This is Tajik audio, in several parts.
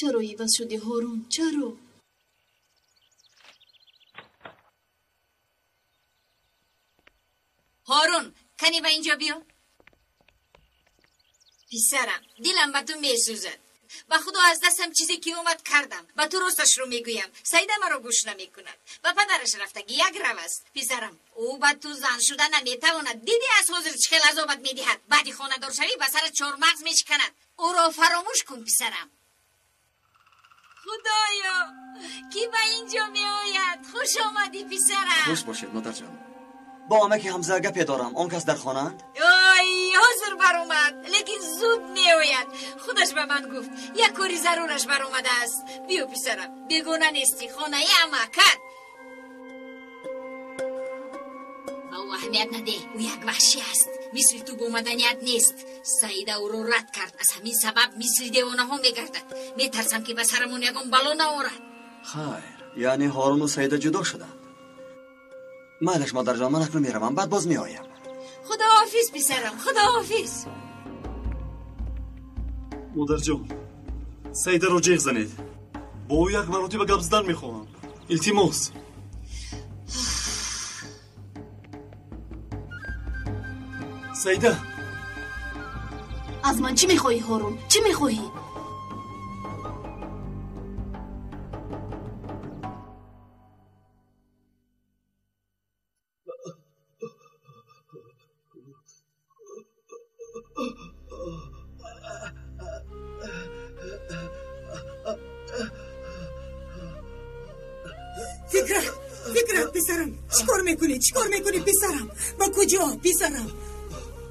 Чаро иваз шудӣ, Ҳорун? Чаро? Ҳорун, кани ба инҷо биё. Писарам, дилам ба ту месӯзад. Ба худо аз дастам чизе ки омад кардам. Ба ту росташро мегӯям. Саида маро гӯш намекунад. Ба падараш рафтагӣ як рав аст. Писарам, ӯ ба ту зан шуда наметавонад. Дидӣ аз ҳозир чӣ хел азобат медиҳад. Баъди хонадоршавӣ ба сарат чормағз мешиканад. Ӯро фаромӯш кун, писарам. Худоё, кӣ ба инҷо меояд? Хуш омадӣ, писарам. Хуш бошед, модарҷон. Бо амаки Ҳамза гапе дорам. Он кас дар хонаанд? Ой, ҳозир баромад, лекин зуд меояд. Худаш ба ман гуфт, як кори зарураш баромадааст. Биё, писарам, бегона нестӣ, хонаи амакат. Ба ӯ аҳамият надеҳ, ӯ як ваҳшӣ аст. Мисли ту бо маданият нест. Саида ӯро рад кард. Аз ҳамин сабаб мисли девонаҳо мегардад. Метарсам ки ба сарамон ягон бало наорад. Хайр, яъне Ҳоруну Саида ҷудо шуданд. Майлаш, модарҷон, ман акнун меравам, баъд боз меоям. Худоҳофиз, писарам, худоҳофиз. Модарҷон, Саидаро ҷеғ занед. Бо ӯ як маротиба гап задан мехоҳам. Илтимос. Саида! Аз ман чӣ мехоҳӣ, Ҳорун? Чӣ мехоҳӣ? Фикрат, Фикрат, писарам, чӣ кор мекунӣ? Чӣ кор мекунӣ, писарам? Ба куҷо, писарам?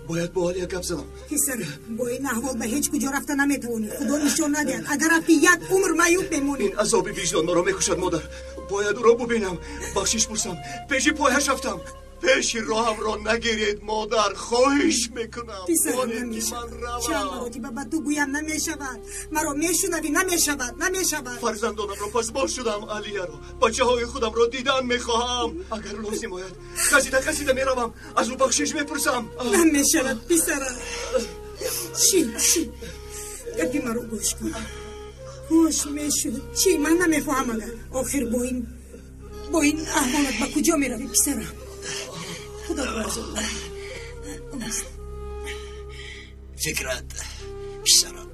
Бояд бо Алия гап занам. Писарам, бо ин аҳвол ба ҳеҷ куҷо рафта наметавонӣ. Худо нишон надиҳад. Агар рафтӣ, як умр маъюб мемонӣ. Ин азоби виҷдон маро мекушад, модар. Бояд ӯро бубинам, бахшиш пурсам. Пеши пояш рафтам. Пеши роҳамро нагиред, модар, хоҳиш мекунам. Писарам, намешавад. Чанд маротиба ба ту гӯям, намешавад. Маро мешунавӣ? Намешавад, намешавад. Фарзандонамро пасбош шудам, Алияро, бачаҳои худамро дидан мехоҳам. Агар лозим ояд, газида газида меравам, аз ӯ бахшиш мепурсам. Намешавад, писарам. Чӣ, чӣ? Гапи маро гӯш кун. Гӯш мешуд. Чӣ? Ман намехоҳам агар. Охир бо ин аҳволат ба куҷо меравӣ, писарам? Худо барзуд. Фикрат, писарам,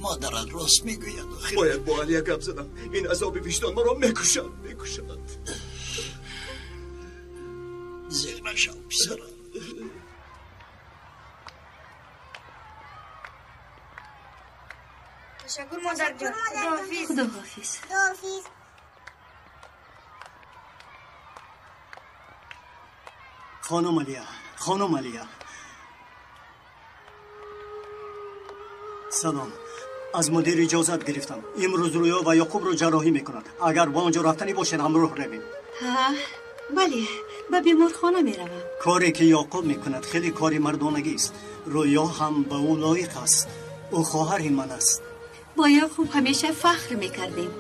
модарат рост мегӯяд. Бояд бо Алия гап задам. Ин азоби виҷдон маро мекушад, мекушад. Зиқ нашав, писарам. Ташаккур, модарҷон. Худоҳофиз. Худоҳофиз. Худоҳофиз. Хонум Алия, хонум Алия, салом. Аз мудир иҷозат гирифтам. Имрӯз Рӯё ва Ёқубро ҷарроҳӣ мекунад. Агар ба он ҷо рафтанӣ бошед, ҳамроҳ равем. Ҳа, бале, ба беморхона меравам. Коре ки Ёқуб мекунад, хеле кори мардонагист. Рӯё ҳам ба ӯ лоиқ аст. Ӯ хоҳари ман аст. Бо Ёқуб ҳамеша фахр мекардем.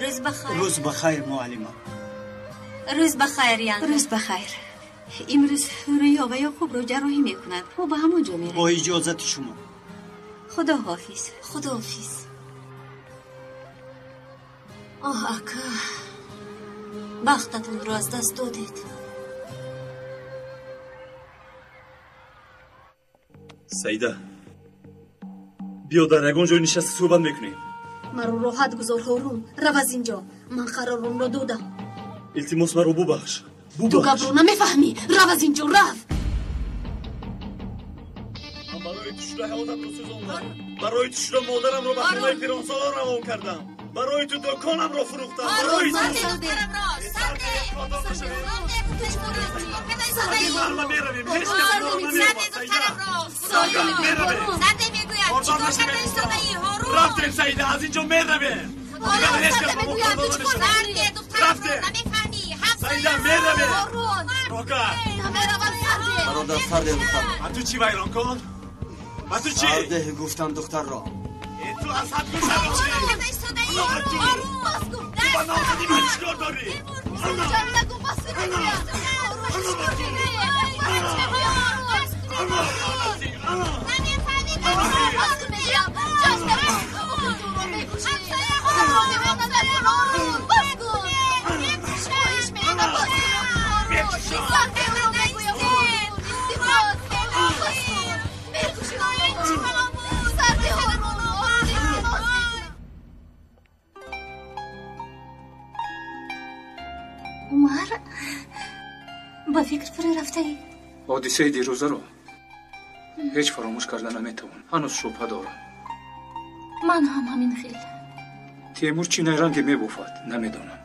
Рӯз бахайр. Рӯз бахайр, муаллима. Рӯз бахайр, Янга. Рӯз бахайр. Имрӯз Рӯё ва Ёқубро ҷарроҳӣ мекунанд. Мо ба ҳамон ҷо меравем. Бо иҷозати шумо. Худоҳофиз. Худоҳофиз. Оҳ, ака, бахтатонро аз даст додед. Саида, биё, дар ягон ҷой нишаста суҳбат мекунем. Маро роҳат гузор, Ҳорун. Рав аз инҷо. Ман қароромро додам. Илтимос, маро бубахш. Ту гапро намефаҳмӣ. Рав аз инҷо, рав. Ман барои ту шуда ҳаётамро сӯзондам, барои ту шуда модарамро ба хонаи пиронсолон равон кардам, барои ту дуконамро фурӯхтам, барои ту. Меравем, ҳеҷ кас моро намеёбад. Саида, меравем. Рафтем, Саида, аз инҷо меравем. Дигар ҳеҷ кас ба мо кордор намешавад. Рафтем, Саида, меравем. Рока. Бародар, сардеҳ духтарро. А ту чӣ, вайронкор? А ту чӣ? Сардеҳ гуфтам духтарро. Ту аз ҳад гузаронӣ. Ту ба номзади ман чӣ кор дорӣ? Умар, ба фикр фурӯ рафтаӣ? Ҳодисаи дирӯзаро ҳеҷ фаромӯш карда наметавонам. Ҳанӯз шубҳа дорам. Ман ҳам ҳамин хел. Темур чӣ найранге мебофад, намедонам.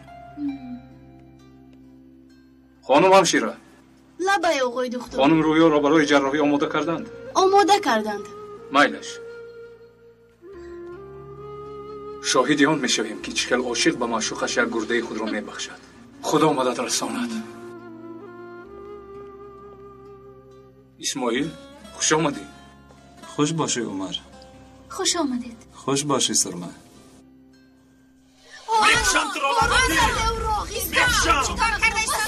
Хонум ҳамшира. Лабай, оғои духтур. Хонум Рӯёро барои ҷарроҳӣ омода карданд? Омода карданд. Майлаш. Шоҳиди он мешавем, ки чӣ хел ошиқ ба маъшуқаш як гурдаи худро мебахшад. Худо мадад расонад. Исмоил, хуш омадӣ. Хуш бошӣ, Умар. Хуш омадед. Хуш бошӣ, Сурма. Мекушам туро, лаънатӣ! Мекушам!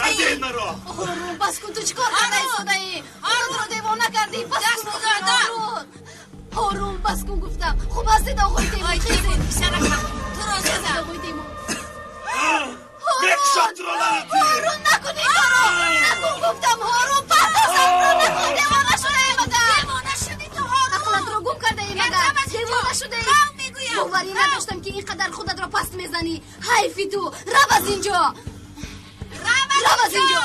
Задед маро! Ҳорун, бас кун, ту чӣ кор карда истодаӣ? Худатро девона кардӣ. Бас кун, Ҳорун! Ҳорун, бас кун гуфтам. Хуб ҳастед, оғои Темур? Ой, Темур, писаракам, туро задам. Оғои Темур. Мекушам туро, лаънатӣ! Ҳорун, накун ин корро! Накун гуфтам, Ҳорун, партозамро накун! Девона шудаӣ магар? Девона шудӣ ту, Ҳорун! Ақлатро гум кардаӣ магар? Девона шудаӣ? Боварӣ надоштам, ки ин қадар худатро паст мезанӣ. Ҳайфи ту! Рав аз ин ҷо! Рав аз ин ҷо!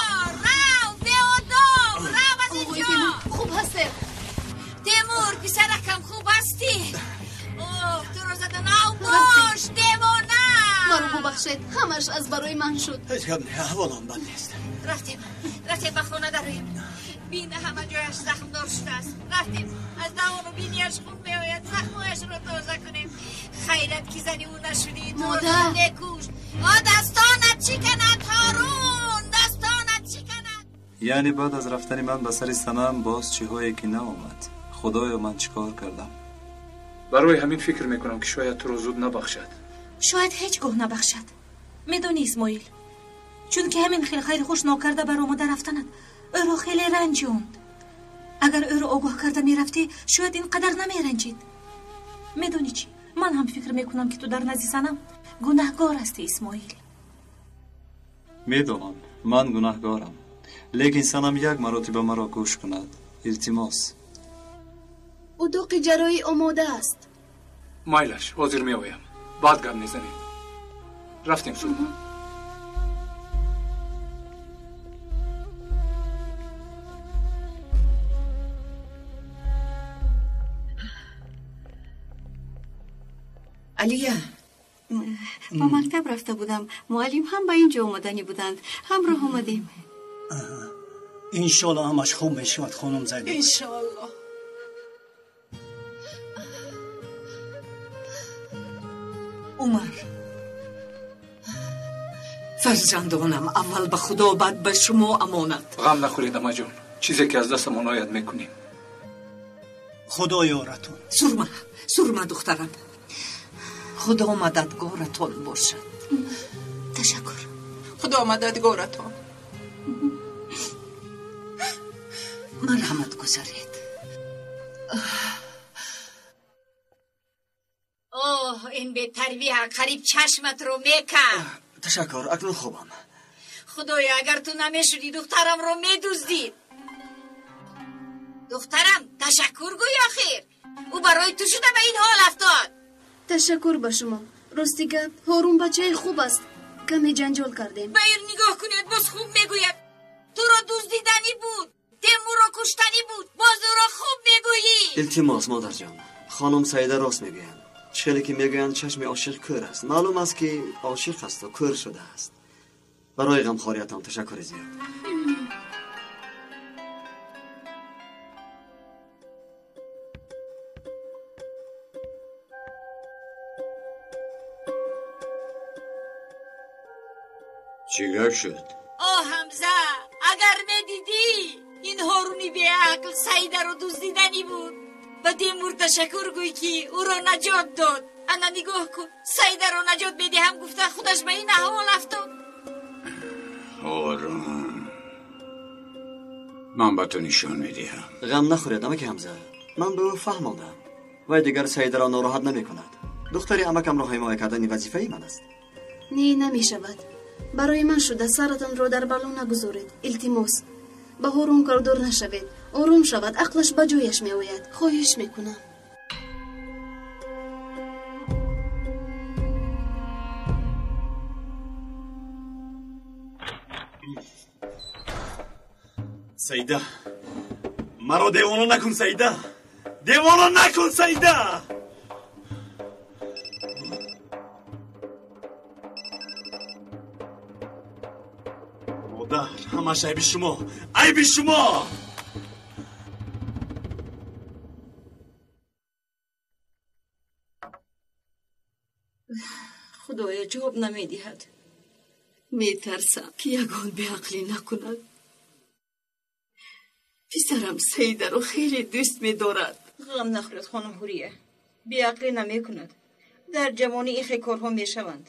Рав, беодоб! Рав аз ин ҷо! Хуб ҳастем. Темур, писаракам, хуб ҳастӣ? Оҳ, туро задан авбош, девона! Маро бубахшед, ҳамаш аз барои ман шуд. Ҳеҷ гап не, аҳволам бад нест. Рафтем, рафтем ба хона дароем. Бина ҳама ҷояш захмдор шудааст. Рафтем, аз даҳону бинияш хун меояд, захмҳояшро тоза кунем. Хайрат, ки зани ӯ нашудӣ, туро мекушт. О, дастонат шиканад, Ҳорун, дастонат шиканад. Яъне баъд аз рафтани ман ба сари Санам боз чиҳое ки наомад. Худоё, ман чӣ кор кардам? Барои ҳамин фикр мекунам, ки шояд туро зуд набахшад. Шояд ҳеҷ гоҳ набахшад. Медонӣ, Исмоил, чунки ҳамин хел хайрхуш нокарда баромада рафтанат ӯро хеле ранҷонд. Агар ӯро огоҳ карда мерафтӣ, шояд ин қадар намеранҷид. Медонӣ чӣ? Ман ҳам фикр мекунам, ки ту дар назди Санам гунаҳгор ҳастӣ, Исмоил. Медонам, ман гунаҳгорам, лекин Санам як маротиба маро гӯш кунад. Илтимос. Утоқи ҷарроҳӣ омода аст. Майлаш, ҳозир меоям. Баъд гап мезанем. Рафтем, Сурма. Алия. Ба мактаб рафта будам. Муаллим ҳам ба ин ҷо омаданӣ буданд. Ҳамроҳ омадем. Иншоалло ҳамаш хуб мешавад, хонум Зайнаб. Иншоалло. Умар, фарзандонам аввал ба Худо, баъд ба шумо амонат. Ғам нахӯред, амаҷон. Чизе ки аз дастамон ояд мекунем. Худо ёратон. Сурма, Сурма духтарам. Худо мададгоратон бошад. Ташаккур. Худо мададгоратон. Марҳамат гузаред. Оҳ, ин бетарбия қариб чашматро мекард. Ташаккур, акнун хубам. Худоё, агар ту намешудӣ, духтарамро медуздид. Духтарам, ташаккур гӯй охир. Ӯ барои ту шуда ба ин ҳол афтод. Ташаккур ба шумо. Рости гап, Ҳорун бачаи хуб аст. Каме ҷанҷол кардем. Ба ир нигоҳ кунед, боз хуб мегӯяд. Туро дуздиданӣ буд, Темурро куштанӣ буд, боз ӯро хуб мегӯӣ. Илтимос, модарҷон. Хонум Саида рост мегӯянд. Хеле ки мегӯянд, чашми ошиқ кӯр аст. Маълум аст, ки ошиқ асту кӯр шудааст. Барои ғамхориятон ташаккури зиёд. Чӣ гап шуд? О, Ҳамза, агар медидӣ, ин Ҳоруни беақл Саидаро дуздиданӣ буд. Ба Темур ташаккур гӯй, ки ӯро наҷот дод. Ана нигоҳ кун, Саидаро наҷот медиҳам гуфта худаш ба ин аҳвол афтод. Ҳорун, ман ба ту нишон медиҳам. Ғам нахӯред, амаки Ҳамза. Ман ба ӯ фаҳмондам. Вай дигар Саидаро нороҳат намекунад. Духтари амакамро ҳимоя кардани вазифаи ман аст. Не, намешавад. Барои ман шуда саратонро дар бало нагузоред. Илтимос. Ба Ҳорун кордор нашавед. Ором шавад, ақлаш ба ҷояш меояд. Хоҳиш мекунам. Саида, маро девона накун, Саида, девона накун, Саида. Модар, ҳамаш айби шумо, айби шумо. Худоё, ҷавоб намедиҳад. Метарсам, ки ягон беақлӣ накунад. Писарам Саидаро хеле дӯст медорад. Ғам нахӯред, хонум Ҳурия, беақлӣ намекунад. Дар ҷавонӣ ин хел корҳо мешаванд.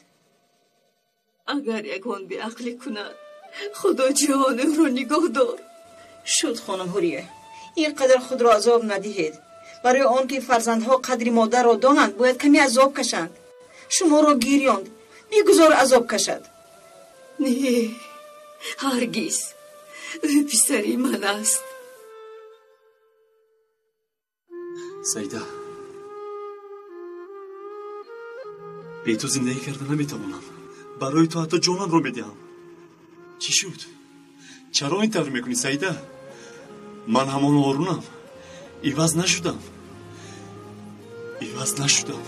Агар ягон беақлӣ кунад, Худо ҷон ӯро нигоҳ дор. Шуд, хонум Ҳурия, ин қадар худро азоб надиҳед. Барои он ки фарзандҳо қадри модарро донанд, бояд каме азоб кашанд. Шуморо гирёнд, бигузор азоб кашад. Не, ҳаргиз. Ӯ писари ман аст. Саида, бе ту зиндагӣ карда наметавонам. Барои ту ҳатто ҷонамро медиҳам. Чӣ шуд? Чаро ин тавр мекунӣ, Саида? Ман ҳамон Ҳорунам. Иваз нашудам. Иваз нашудам.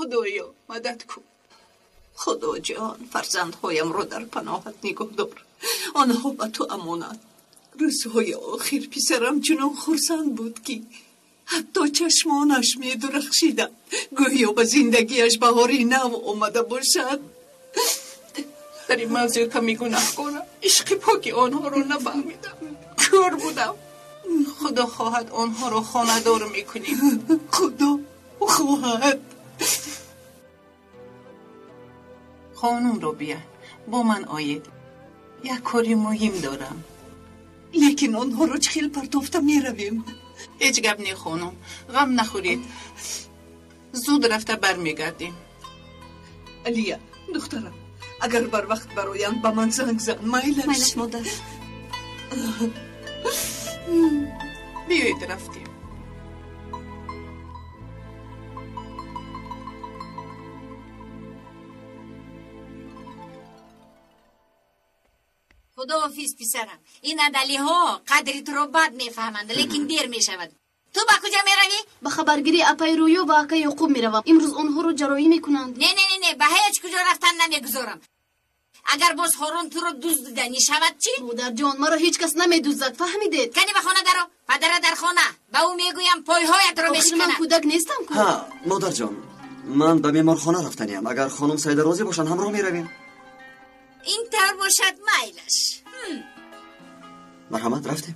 Худоё, мадад кун. Худо ҷон, фарзандҳоямро дар паноҳат нигоҳ дор. Онҳо ба ту амонат. Рӯзҳои охир писарам чунон хурсанд буд, ки ҳатто чашмонаш медурахшиданд, гӯё ба зиндагиаш баҳори нав омада бошад. Дар ин мавзӯъ ками гунаҳкорам. Ишқи поки онҳоро нафаҳмидам. Кӯр будам. Худо хоҳад, онҳоро хонадор мекунем. Худо хоҳад. Хонум Робия, бо ман оед. Як кори муҳим дорам. Лекин онҳоро чӣ хел партофта меравем? Ҳеҷ гап не, хонум, ғам нахӯред. Зуд рафта бармегардем. Алия, духтарам, агар барвақт бароянд, ба ман занг зан. Майлаш? Майлаш, модар. Биёед, рафтем. Худоҳофиз, писарам. Ин адалиҳо қадри туро бад мефаҳманд, лекин дер мешавад. Ту ба куҷо меравӣ? Ба хабаргирии апаи Рӯё ва акаи Ёқуб меравам. Имрӯз онҳоро ҷарроҳӣ мекунанд. Не, не, не, не, ба ҳеҷ куҷо рафтан намегузорам. Агар боз Ҳорун туро дуздиданӣ шавад чӣ? Модарҷон, маро ҳеҷ кас намедуздад, фаҳмидед? Кани ба хона даро, падара дар хона. Ба ӯ мегӯям пойҳоятро мешиканад. Охир ман кӯдак нестам ку. Ҳа, модарҷон, ман ба меморхона рафтаниям. Агар хонум Саида розӣ бошанд, ҳамроҳ меравем. Ин тавр бошад, майлаш. Марҳамат, рафтем.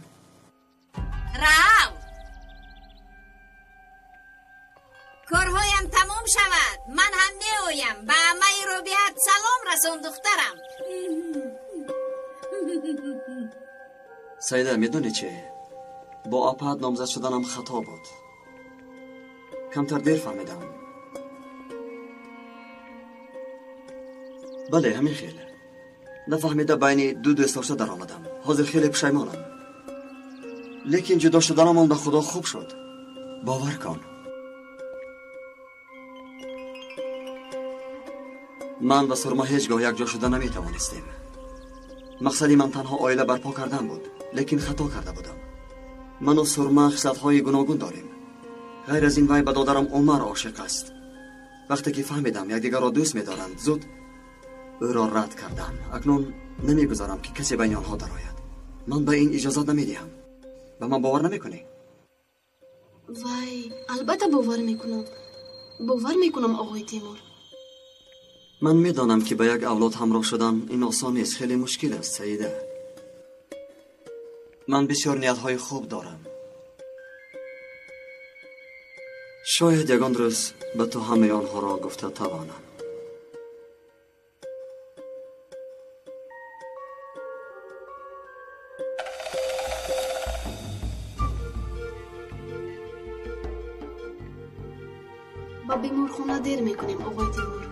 Рав. Корҳоям тамом шавад, ман ҳам меоям. Ба амаи Робиат салом расон, духтарам. Саида, медонӣ чӣ? Бо апаат номзад шуданам хато буд. Камтар дер фаҳмидам. Бале, ҳамин хел. Нафаҳмида байни ду дӯстдошта даромадам. Ҳозир хеле пушаймонам. Лекин ҷудо шуданамон ба Худо хуб шуд. Бовар кун. Ман ва Сурма ҳеҷ гоҳ якҷо шуда наметавонистем. Мақсади ман танҳо оила барпо кардан буд, лекин хато карда будам. Ману Сурма хислатҳои гуногун дорем. Ғайр аз ин вай ба додарам Умар ошиқ аст. Вақте ки фаҳмидам якдигарро дӯст медоранд, зуд ӯро рад кардам. Акнун намегузорам, ки касе байни онҳо дарояд. Ман ба ин иҷозат намедиҳам. Ба ман бовар намекунӣ? Вай, албатта бовар мекунам. Бовар мекунам, оғои Темур. Ман медонам, ки ба як авлод ҳамроҳ шудан ин осон нест, хеле мушкил аст, Саида. Ман бисёр ниятҳои хуб дорам. Шояд ягон рӯз Ба ту ҳамаи онҳоро гуфта тавонам. Ба беморхона дер мекунем, оғои Тимур.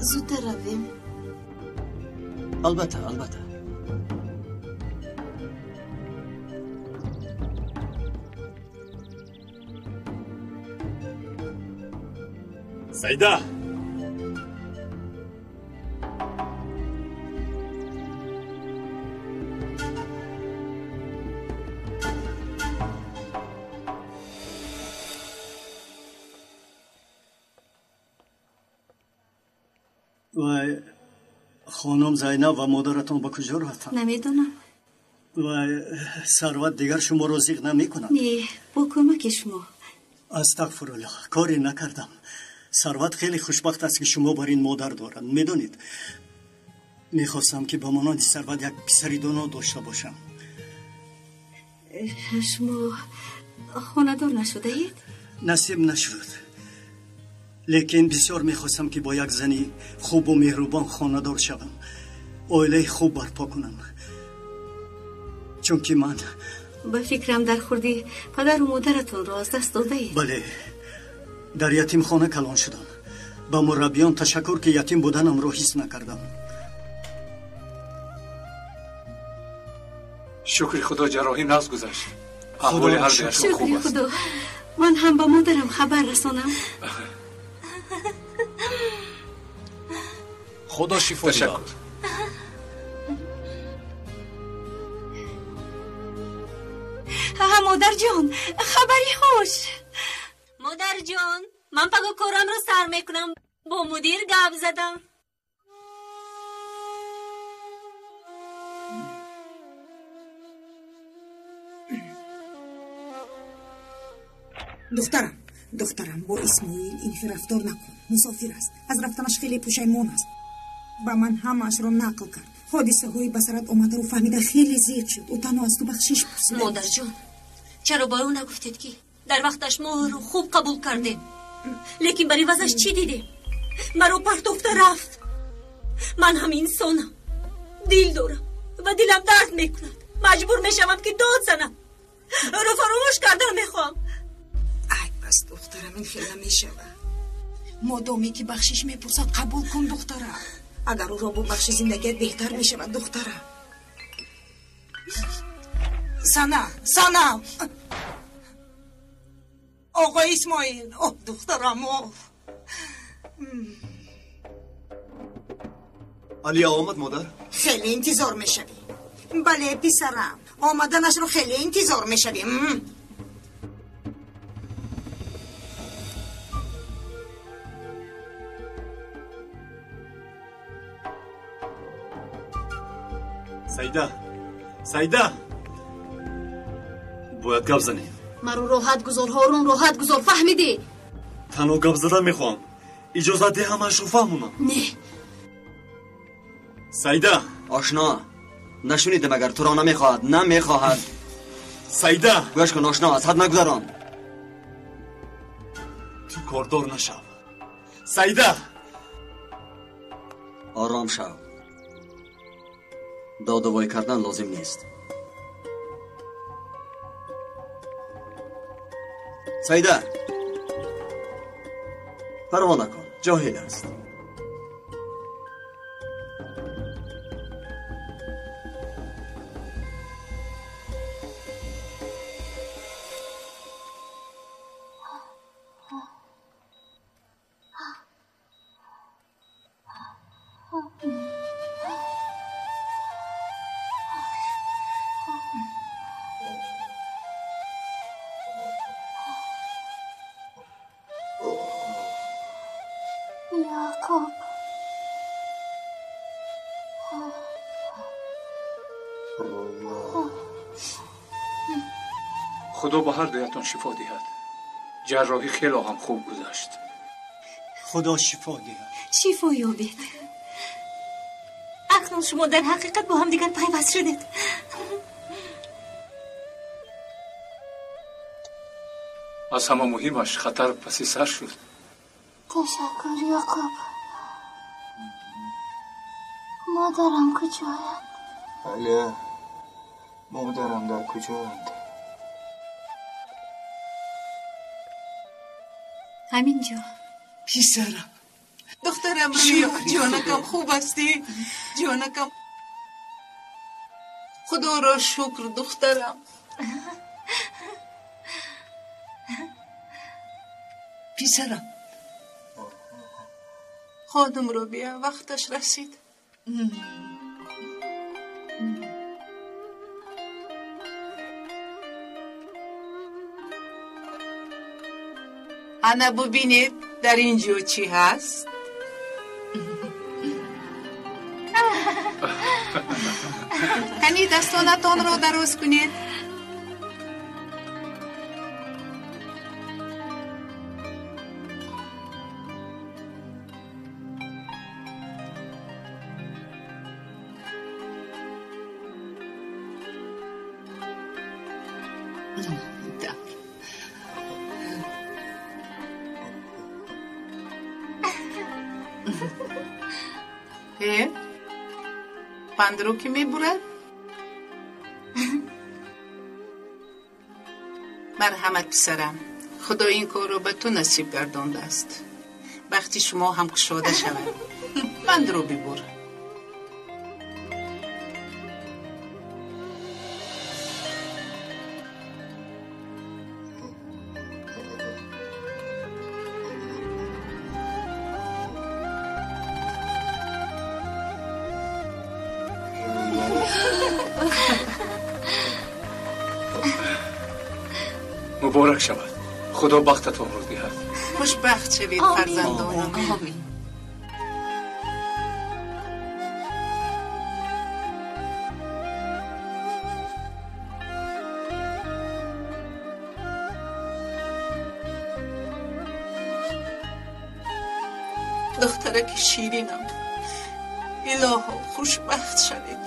Зудтар равем. Албатта, албатта. Саида! Вай, хонум Зайнаб ва модаратон ба куҷо рафтанд? Намедонам. Вай, Сарват дигар шуморо зиқ намекунад. Не, бо кӯмаки шумо. Астағфируллоҳ, коре накардам. Сарват хеле хушбахт аст, ки шумо бар ин модар дорад. Медонед, мехостам, ки ба монанди Сарват як писари доно дошта бошам. Шумо хонадор нашудаед? Насиб нашуд. Лекин бисёр мехостам, ки бо як зани хубу меҳрубон хонадор шавам, оилаи хуб барпо кунам. Чунки ман ба фикрам дар хурдӣ падару модаратонро аз даст додаед. Бале, дар ятимхона калон шудам. Ба мураббиён ташаккур, ки ятим буданамро ҳис накардам. Шукри Худо, ҷарроҳӣ нағз гузашт. Аҳволи ҳар дуяшон хуб Шукри аст. Худо. Ман ҳам ба модарам хабар расонам. Худо шифо диҳад. Ҳа, модарҷон, хабари хуш. Модарҷон, ман паго корамро сар мекунам. Бо мудир гап задам. Духтарам, духтарам, бо Исмоил ин хел рафтор накун. Мусофир аст. Аз рафтанаш хеле пушаймон аст. Ба ман ҳамаашро нақл кард. Ҳодисаҳои ба сарат омадаро фаҳмида хеле зиқ шуд. Ӯ танҳо аз ту бахшиш пурсид. Модарҷон, чаро ба ӯ нагуфтед, ки дар вақташ мо ӯро хуб қабул кардем, лекин бар ивазаш чӣ дидем? Маро партофта рафт. Ман ҳам инсонам, дил дорам ва дилам дард мекунад. Маҷбур мешавам, ки дод занам. Ӯро фаромӯш кардан мехоҳам. Ай бас, духтарам, ин хел намешавад. Модоме ки бахшиш мепурсад, қабул кун, духтарам. Агар ӯро бубахши, зиндагият беҳтар мешавад, духтарам. Сана, Сана! Оғои Исмоил, оҳ, духтарам, оҳ. Алия омад, модар? Хеле интизор мешавӣ. Бале, писарам, омаданашро хеле интизор мешавӣ. Саида, Саида, бояд гап занем. Маро роҳат гузор, Ҳорун, роҳат гузор, фаҳмидӣ? Танҳо гап задан мехоҳам. Иҷозат деҳ ҳамаашро фаҳмонам. Не. Саида! Ошно, нашунидам, агар туро намехоҳад, намехоҳад. Саида! Гӯш кун, ошно, аз ҳад нагузарон. Ту кордор нашав. Саида! Ором шав. Доду вой кардан лозим нест. Саида! Парво накун, ҷоҳил аст. Яъқуб. Худо ба ҳар дуятон шифо диҳад. Ҷарроҳӣ хело ҳам хуб гузашт. Худо шифо диҳад. Шифо ёбед. Акнун шумо дар ҳақиқат бо ҳамдигар пайваст шудед. Аз ҳама муҳимаш хатар паси сар шуд. Ташаккур, Яқуб. Модарам куҷоянд? Бале, модарам дар куҷоянд? Ҳамин ҷо. Писарам, духтарам Рӯё, ҷонакам хуб ҳастӣ? Ҷонакам, худоро шукр, духтарам. Писарам, хонум Рубия, вақташ расид. Ана бубинед, дар ин ҷо чӣ ҳаст? Кани дастонатонро дароз кунед. Пандро ки мебурад? Марҳамат, писарам, худо ин корро ба ту насиб гардондааст. Бахти шумо ҳам кушода шавад. Пандро бибур. Муборак шавад. Худо бахтатонро диҳад. Хушбахт шавед, фарзандонам. Омин. Духтараки ширинам, илоҳо хушбахт шавед.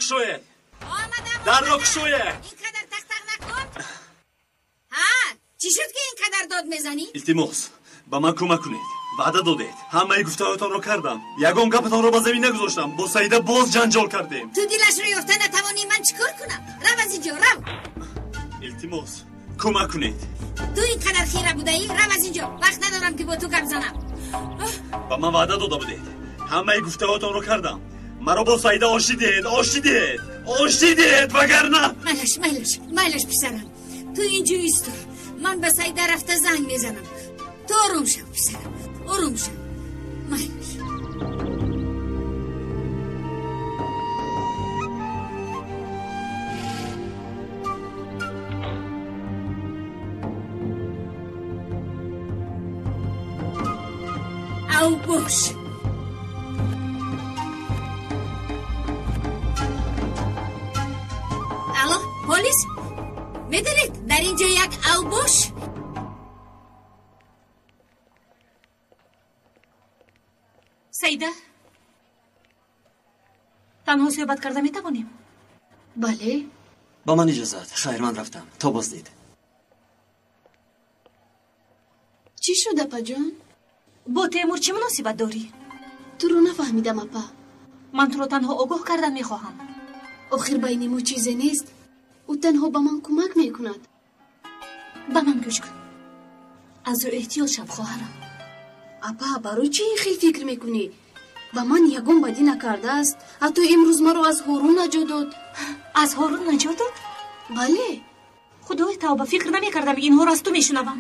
Кушоед! Дарро кушоед! Ин қадар тақтақ накун. Ҳа, чӣ шуд ки ин қадар дод мезанӣ? Илтимос, ба ман кӯмак кунед. Ваъда додед. Ҳамаи гуфтаҳоятонро кардам. Ягон гапатонро ба замин нагузоштам. Бо Саида боз ҷанҷол кардем. Ту дилашро ёфта натавонӣ, ман чӣ кор кунам? Рав аз ин ҷо, рав! Илтимос, кӯмак кунед. Ту ин қадар хира будаӣ? Рав аз ин ҷо. Вақт надорам ки бо ту гап занам. Ба ман ваъда дода будед. Ҳамаи гуфтаҳоятонро кардам. Маро бо Саида оштӣ диҳед, оштӣ диҳед, оштӣ диҳед, вагарна. Майлаш, майлаш, майлаш, писарам. Ту инҷо исто. Ман ба Саида рафта занг мезанам. Ту ором шав, писарам, ором шав. Майлаш. Ав бош. Алло, полис? Медонед, дар ин ҷо як авбош? Саида, танҳо суҳбат карда метавонем? Бале. Ба ман иҷозат. Хайр, ман рафтам. То боздид. Чӣ шуд, апаҷон? Бо Темур чӣ муносибат дорӣ? Туро нафаҳмидам, апа. Ман туро танҳо огоҳ кардан мехоҳам. Охир байни мо чизе нест. Ӯ танҳо ба ман кӯмак мекунад. Ба ман гӯш кун. Аз ӯ эҳтиёт шав, хоҳарам. Апа, барои чӣ ин хел фикр мекунӣ? Ба ман ягон бадӣ накардааст. Ҳатто имрӯз маро аз Ҳорун наҷот дод. Аз Ҳорун наҷот дод? Бале. Худои тавба, фикр намекардам инҳоро аз ту мешунавам.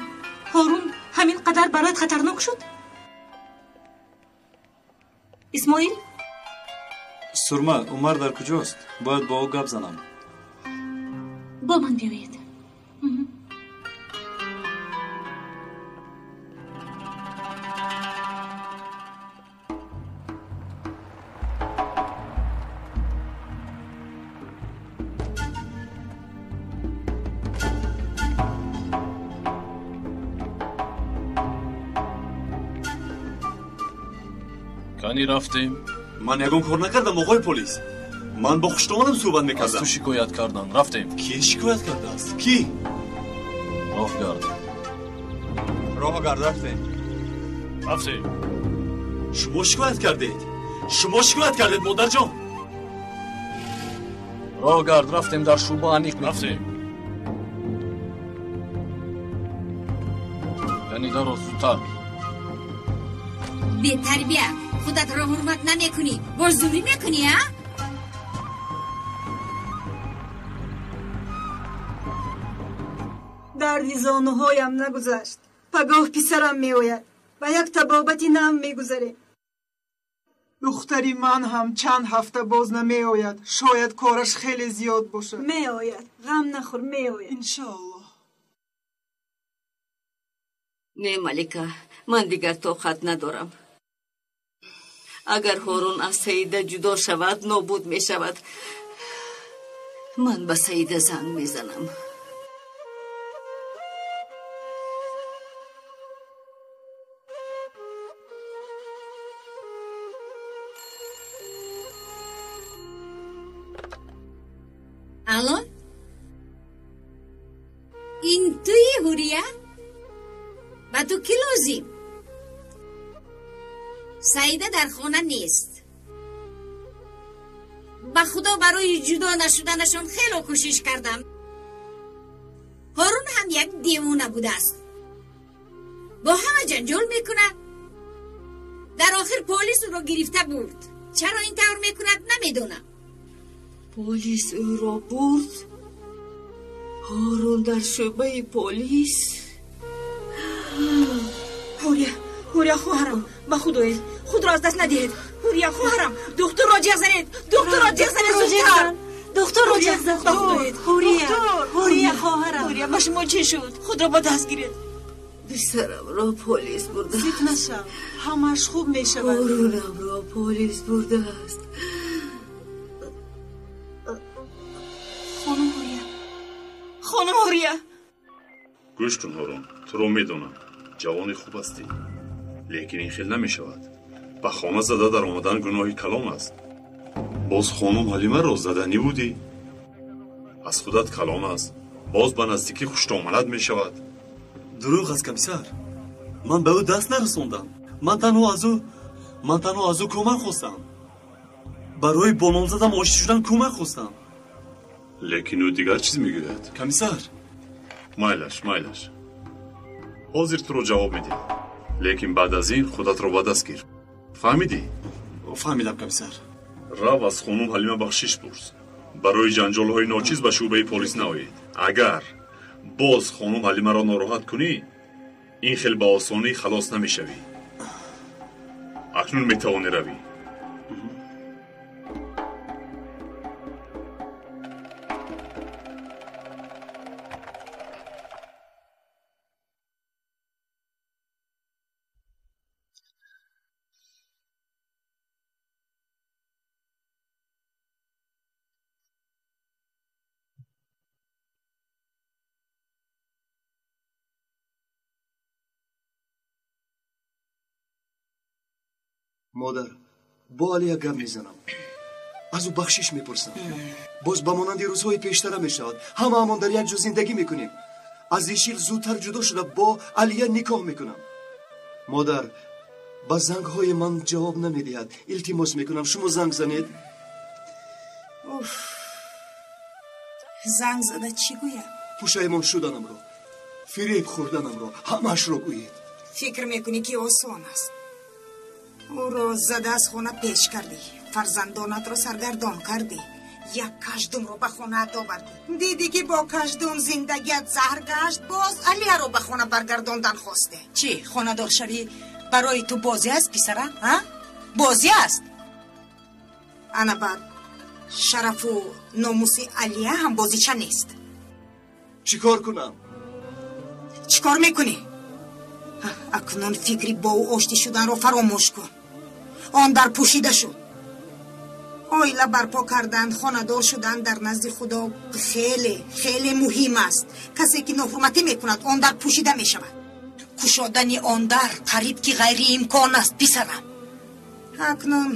Ҳорун ҳамин қадар бароят хатарнок шуд? Исмоил? Сурма, Умар дар куҷост? Бояд бо ӯ гап занам. Бо ман биёед. Кани рафтем? Ман ягон кор накардам, оғои полис. Ман бо хуштомадам суҳбат мекардам. Аз ту шикоят карданд. Рафтем. Кӣ шикоят кардааст? Кӣ? Роҳ гард. Роҳ гард, рафтем. Рафтем. Шумо шикоят кардед. Шумо шикоят кардед, модарҷон. Роҳ гард, рафтем дар шӯъба аниқ мекунем. Яъне даро зудтар. Бетарбия, худатро ҳурмат намекунӣ, боз зӯрӣ мекунӣ, а? Дарди зонуҳоям нагузашт. Пагоҳ писарам меояд. Ба як табобати нав мегузарем. Духтари ман ҳам чанд ҳафта боз намеояд. Шояд кораш хеле зиёд бошад. Меояд. Ғам нахӯр, меояд. Иншоаллоҳ. Не, Малика, ман дигар тоқат надорам. Агар Ҳорун аз Саида ҷудо шавад, нобуд мешавад. Ман ба Саида занг мезанам. Алло? Ин туи, Ҳурия? Ба ту кӣ лозим? Саида дар хона нест. Ба Худо барои ҷудо нашуданашон хело кӯшиш кардам. Ҳорун ҳам як девона будааст. Бо ҳама ҷанҷол мекунад. Дар охир полис ӯро гирифта бурд. Чаро ин тавр мекунад, намедонам. Полис ӯро бурд? Ҳорун дар шӯъбаи полис? Ҳурия, Ҳурия хоҳарам, ба Худое, худро аз даст надиҳед. Ҳурия хоҳарам, духтурро ҷеғ занед, духтурро ҷеғ занед зудтар. Духтурро ҷеғ зан. Ба Худоед. Ҳурия, Ҳурия хоҳарам. Ҳурия, ба шумо чӣ шуд? Худро ба даст гиред. Писарамро полис бурдааст. Зид нашав, ҳамааш хуб мешавад. Ҳорунамро полис бурдааст. Хонум Ҳурия, хонум Ҳурия. Гӯш кун, Ҳорун, туро медонам. Ҷавони хуб ҳастӣ. Лекин ин хел намешавад. Ба хона зада дар омадан гуноҳи калон аст. Боз хонум Ҳалимаро заданӣ будӣ. Аз худат калон аст. Боз ба наздикӣ хуштоманат мешавад. Дурӯғ аст, комиссар. Ман ба ӯ даст нарасондам. Ман танҳо аз ӯ кӯмак хостам. Барои бо номзадам ошти шудан кӯмак хостам. Лекин ӯ дигар чиз мегӯяд. Комиссар. Майлаш, майлаш. Ҳозир туро ҷавоб медиҳам. Лекин баъд аз ин худатро ба даст гир. Фаҳмидӣ? Фаҳмидам, комиссар. Рав аз хонум Ҳалима бахшиш пурс. Барои ҷанҷолҳои ночиз ба шӯъбаи полис наоед. Агар боз хонум Ҳалимаро нороҳат кунӣ, ин хел ба осонӣ халос намешавӣ. Акнун метавонӣ равӣ. Модар, бо Алия гап мезанам. Аз ӯ бахшиш мепурсам. Боз ба монанди рӯзҳои пештара мешавад. Ҳамаамон дар як ҷо зиндагӣ мекунем. Аз Ишил зудтар ҷудо шуда бо Алия никоҳ мекунам. Модар, ба зангҳои ман ҷавоб намедиҳад. Илтимос мекунам, шумо занг занед. Уф, занг зада чӣ гӯям? Пушаймон шуданамро, фиреб хӯрданамро, ҳамаашро гӯед. Фикр мекунӣ ки осон аст? Ӯро зада аз хона пеш кардӣ, фарзандонатро саргардон кардӣ, як каждумро ба хонаат овардӣ. Дидӣ ки бо каждум зиндагият заҳр гашт, боз Алияро ба хона баргардондан хосте. Чӣ, хонадор шавӣ барои ту бозӣ аст, писарам? А? Бозӣ аст? Ана баъд шарафу номуси Алия ҳам бозича нест. Чӣ кор кунам? Чӣ кор мекунӣ? Акнун фикри бо ӯ оштӣ шуданро фаромӯш кун. Он дар пӯшида шуд. Оила барпо кардан, хонадор шудан дар назди Худо хеле хеле муҳим аст. Касе ки ноҳурматӣ мекунад, он дар пӯшида мешавад. Кушодани он дар қариб ки ғайриимкон аст, писарам. Акнун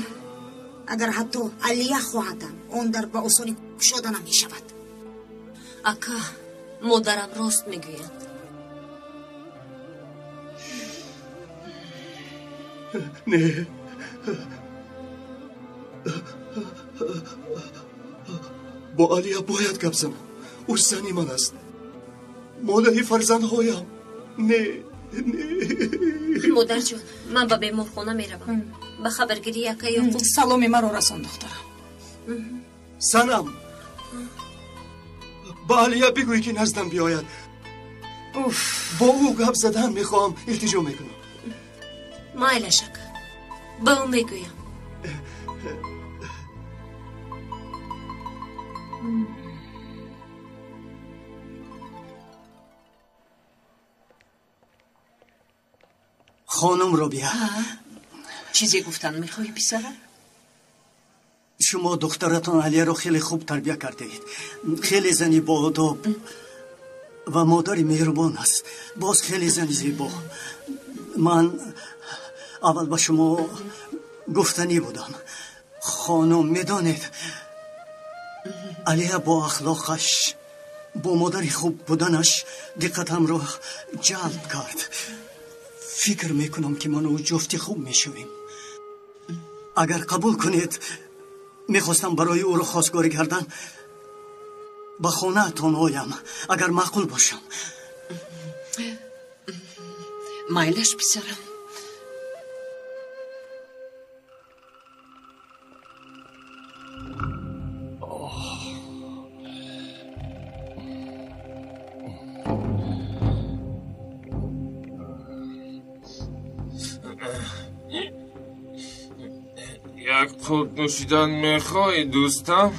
Агар ҳатто Алия хоҳадам, он дар ба осонӣ кушода намешавад. Ака, модарам рост мегӯяд. Не. Бо Алия бояд гап занам. Ӯ зани ман аст. Модари фарзандҳоям. Не, не. Модарҷон, ман ба беморхона меравам. Ба хабаргирии ака Ёқуб. Саломи маро расон, духтарам. Санам, ба Алия бигӯй ки наздам биёяд. Бо ӯ гап задан мехоҳам, илтиҷо мекунам. Майлаш, ака, ба ӯ мегӯям. Хонум Робия. Чизе гуфтан мехоҳӣ, писарам? Шумо духтаратон Алияро хеле хуб тарбия кардаед. Хеле зани боодоб ва модари меҳрубон аст. Боз хеле зани зебо. Ман аввал ба шумо гуфтанӣ будам. Хонум, медонед, Алия бо ахлоқаш, бо модари хуб буданаш диққатамро ҷалб кард. Фикр мекунам ки ману ӯ ҷуфти хуб мешавем. Агар қабул кунед, мехостам барои ӯро хостгорӣ кардан ба хонаатон оям, агар маъқул бошам. Майлаш, писарам. Як қурт нӯшидан мехоҳӣ, дӯстам?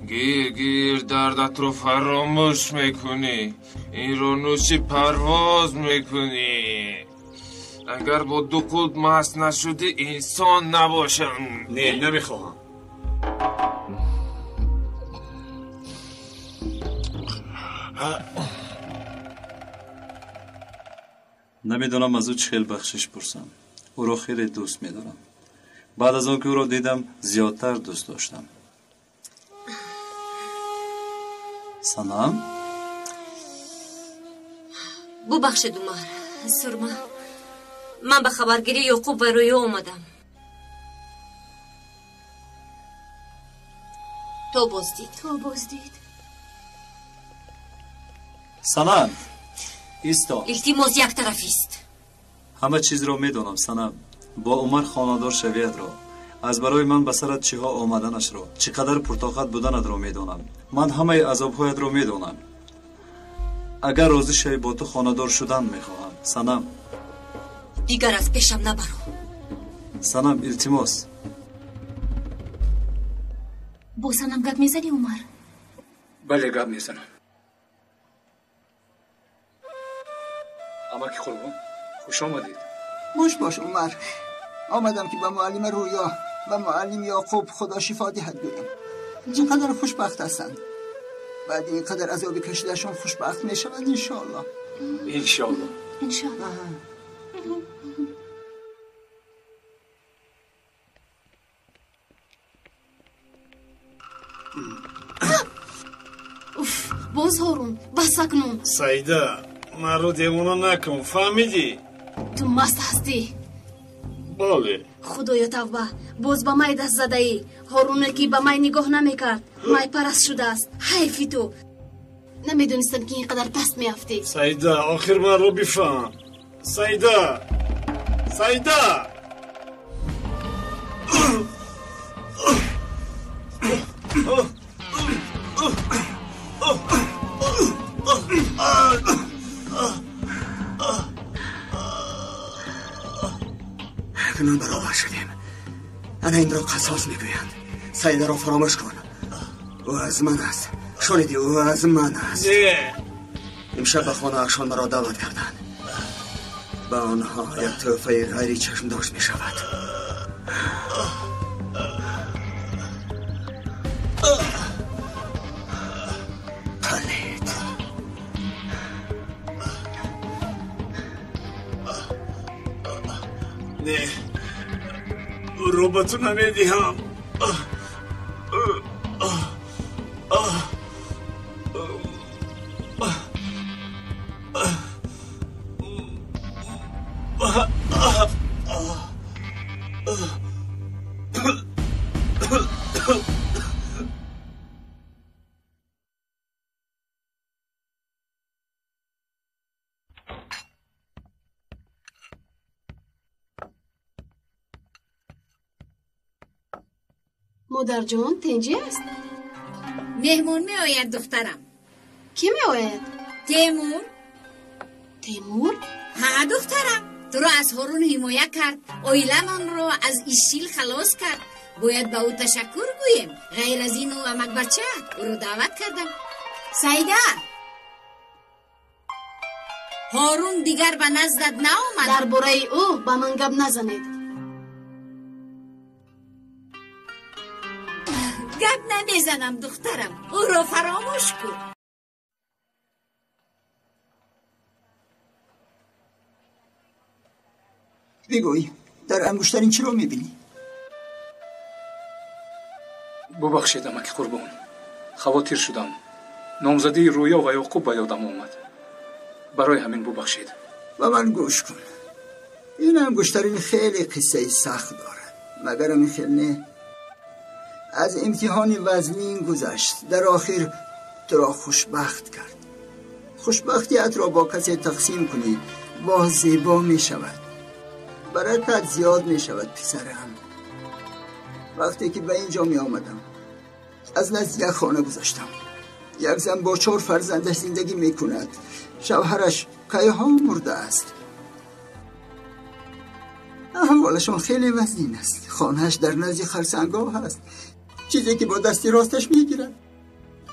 Гир гир дардатро фаромӯш мекунӣ. Инро нӯши парвоз мекунӣ. Агар бо ду қурт маст нашудӣ, инсон набошам. Не, намехоҳам. Намедонам аз ӯ чӣ хел бахшиш пурсам. Ӯро хеле дӯст медорам. Баъд аз он ки ӯро дидам, зиёдтар дӯст доштам. Санам? Бубахшед, Умар. Сурма, ман ба хабаргирии Ёқуб ва Рӯё омадам. То боздид. То боздид. Санам, исто. Илтимос, яктараф ист. Ҳама чизро медонам, Санам. Бо Умар хонадор шавиятро, аз барои ман ба сарат чиҳо омаданашро, чӣ қадар пуртоқат буданатро медонам. Ман ҳамаи азобҳоятро медонам. Агар розӣ шавӣ, бо ту хонадор шудан мехоҳам, Санам. Дигар аз пешам набаро. Санам, илтимос. Бо Санам гап мезанӣ, Умар? Бале, гап мезанам. Амаки Қурбон, хуш омадед. Бош бош, Умар. Омадам ки ба муаллима Рӯё ва муаллим Яъқуб Худо шифо диҳад гӯям. Чӣ қадар хушбахт ҳастанд. Баъди ин қадар азоби кашидашон хушбахт мешаванд, иншоаллоҳ. Иншоаллоҳ. Иншоаллоҳ. Уф, боз Ҳорун, бас акнун. Саида, маро девона накун, фаҳмидӣ? Ту маст ҳастӣ. Бале. Худоё тавба, боз ба май даст задаӣ. Ҳоруне ки ба май нигоҳ намекард, майпараст шудааст. Ҳайфи ту. Намедонистам ки ин қадар паст меафтӣ. Саида, охир маро бифаҳм. Саида, Саида. Акнун баробар шудем. Ана инро қасос мегӯянд. Саидаро фаромӯш кун. Ӯ аз ман аст. Шунидӣ, ӯ аз ман аст. Имшаб ба хонаашон маро даъват карданд. Ба онҳо як тӯҳфаи ғайричашмдошт мешавад. Палид. Не, ӯро ба ту намедиҳам. Модарҷон, тинҷӣ аст? Меҳмон меояд, духтарам. Кӣ меояд? Темур. Темур? Ҳа, духтарам. Туро аз Ҳорун ҳимоя кард, оиламонро аз ишил халос кард. Бояд ба ӯ ташаккур гӯем. Ғайр аз ин ӯ амакбача, ӯро даъват кардам. Саида! Ҳорун дигар ба наздат наомад. Дар бораи ӯ ба ман гап назанед. Гап намезанам, духтарам. Ӯро фаромӯш кун. Бигӯй, дар ангуштарин чиро мебинӣ? Бубахшед, амаки Қурбон. Хавотир шудам. Номзадии Рӯё ва Ёқуб ба ёдам омад. Барои ҳамин бубахшед. Ба ман гӯш кун. Ин ангуштарин хеле қиссаи сахт дорад. Магарам ин хел не? Аз имтиҳони вазнин гузашт. Дар охир туро хушбахт кард. Хушбахтиятро бо касе тақсим кунӣ, боз зебо мешавад. Баракат зиёд мешавад, писарам. Вақте ки ба ин ҷо меомадам, аз назди як хона гузаштам. Як зан бо 4 фарзандаш зиндагӣ мекунад. Шавҳараш кайҳо мурдааст. Аҳволашон хеле вазнин аст. Хонааш дар назди харсангоҳ аст. Чизе ки бо дасти росташ мегирад,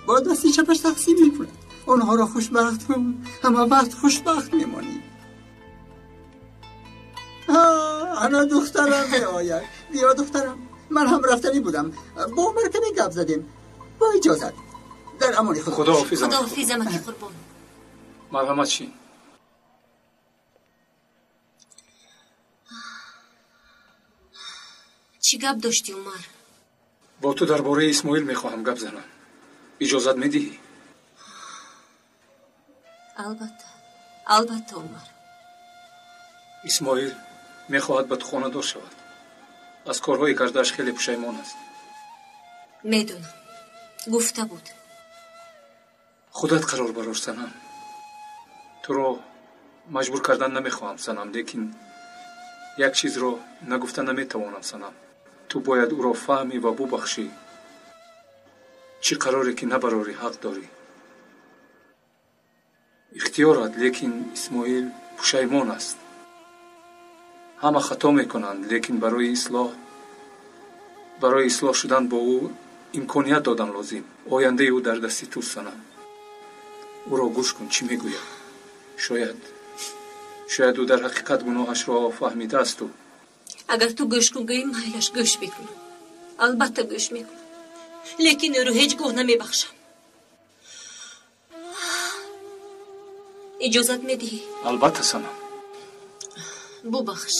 бо дасти чапаш тақсим мекунад. Онҳоро хушбахт кун, ҳама вақт хушбахт мемонӣ. Ана духтарам меояд. Биё духтарам. Ман ҳам рафтанӣ будам. Бо Умар каме гап задем. Бо иҷозат. Дар амони Худо. Худоҳофиз. Худоҳофиз, амаки Қурбон. Марҳамат шин. Чӣ гап доштӣ, Умар? Бо ту дар бораи Исмоил мехоҳам гап занам. Иҷозат медиҳӣ? Албатта, албатта, Умар. Исмоил мехоҳад ба ту хонадор шавад. Аз корҳои кардааш хеле пушаймон аст. Медонам, гуфта буд. Худат қарор барор, Санам. Туро маҷбур кардан намехоҳам, Санам, лекин як чизро нагуфта наметавонам, Санам. Ту бояд ӯро фаҳмӣ ва бубахшӣ. Чӣ қароре ки набарорӣ, ҳақ дорӣ. Ихтиёрат, лекин Исмоил пушаймон аст. Ҳама хато мекунанд, лекин барои ислоҳ шудан бо ӯ имконият додан лозим. Ояндаи ӯ дар дасти туст, Санам. Ӯро гӯш кун, чӣ мегӯяд. Шояд ӯ дар ҳақиқат гуноҳашро фаҳмидаасту. Агар ту гӯш кун гӯӣ, майлаш гӯш мекунам. Албатта гӯш мекунам. Лекин ӯро ҳеҷ гоҳ намебахшам. Иҷозат медиҳӣ? Албатта, Санам. Бубахш.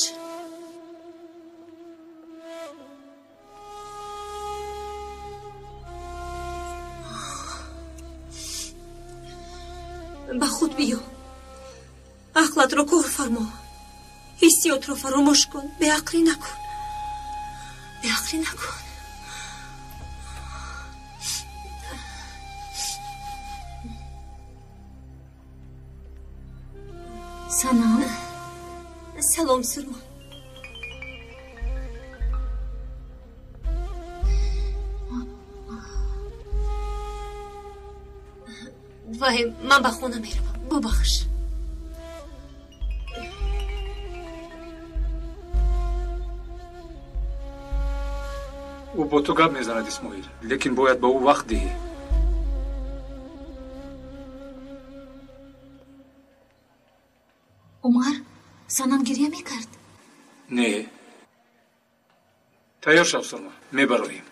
Ба худ биё. Ақлатро кор фармо. Ҳиссиётро фаромӯш кун. Беақлӣ накун. Беақлӣ накун. Санам. Салом, Сурма. Вай, ман ба хона меравам. Бубахш. Ӯ бо ту гап мезанад, Исмоил, лекин бояд ба ӯ вақт диҳӣ. Умар, Санам гиря мекард? Не. Тайёр шав, Сурма, мебароем.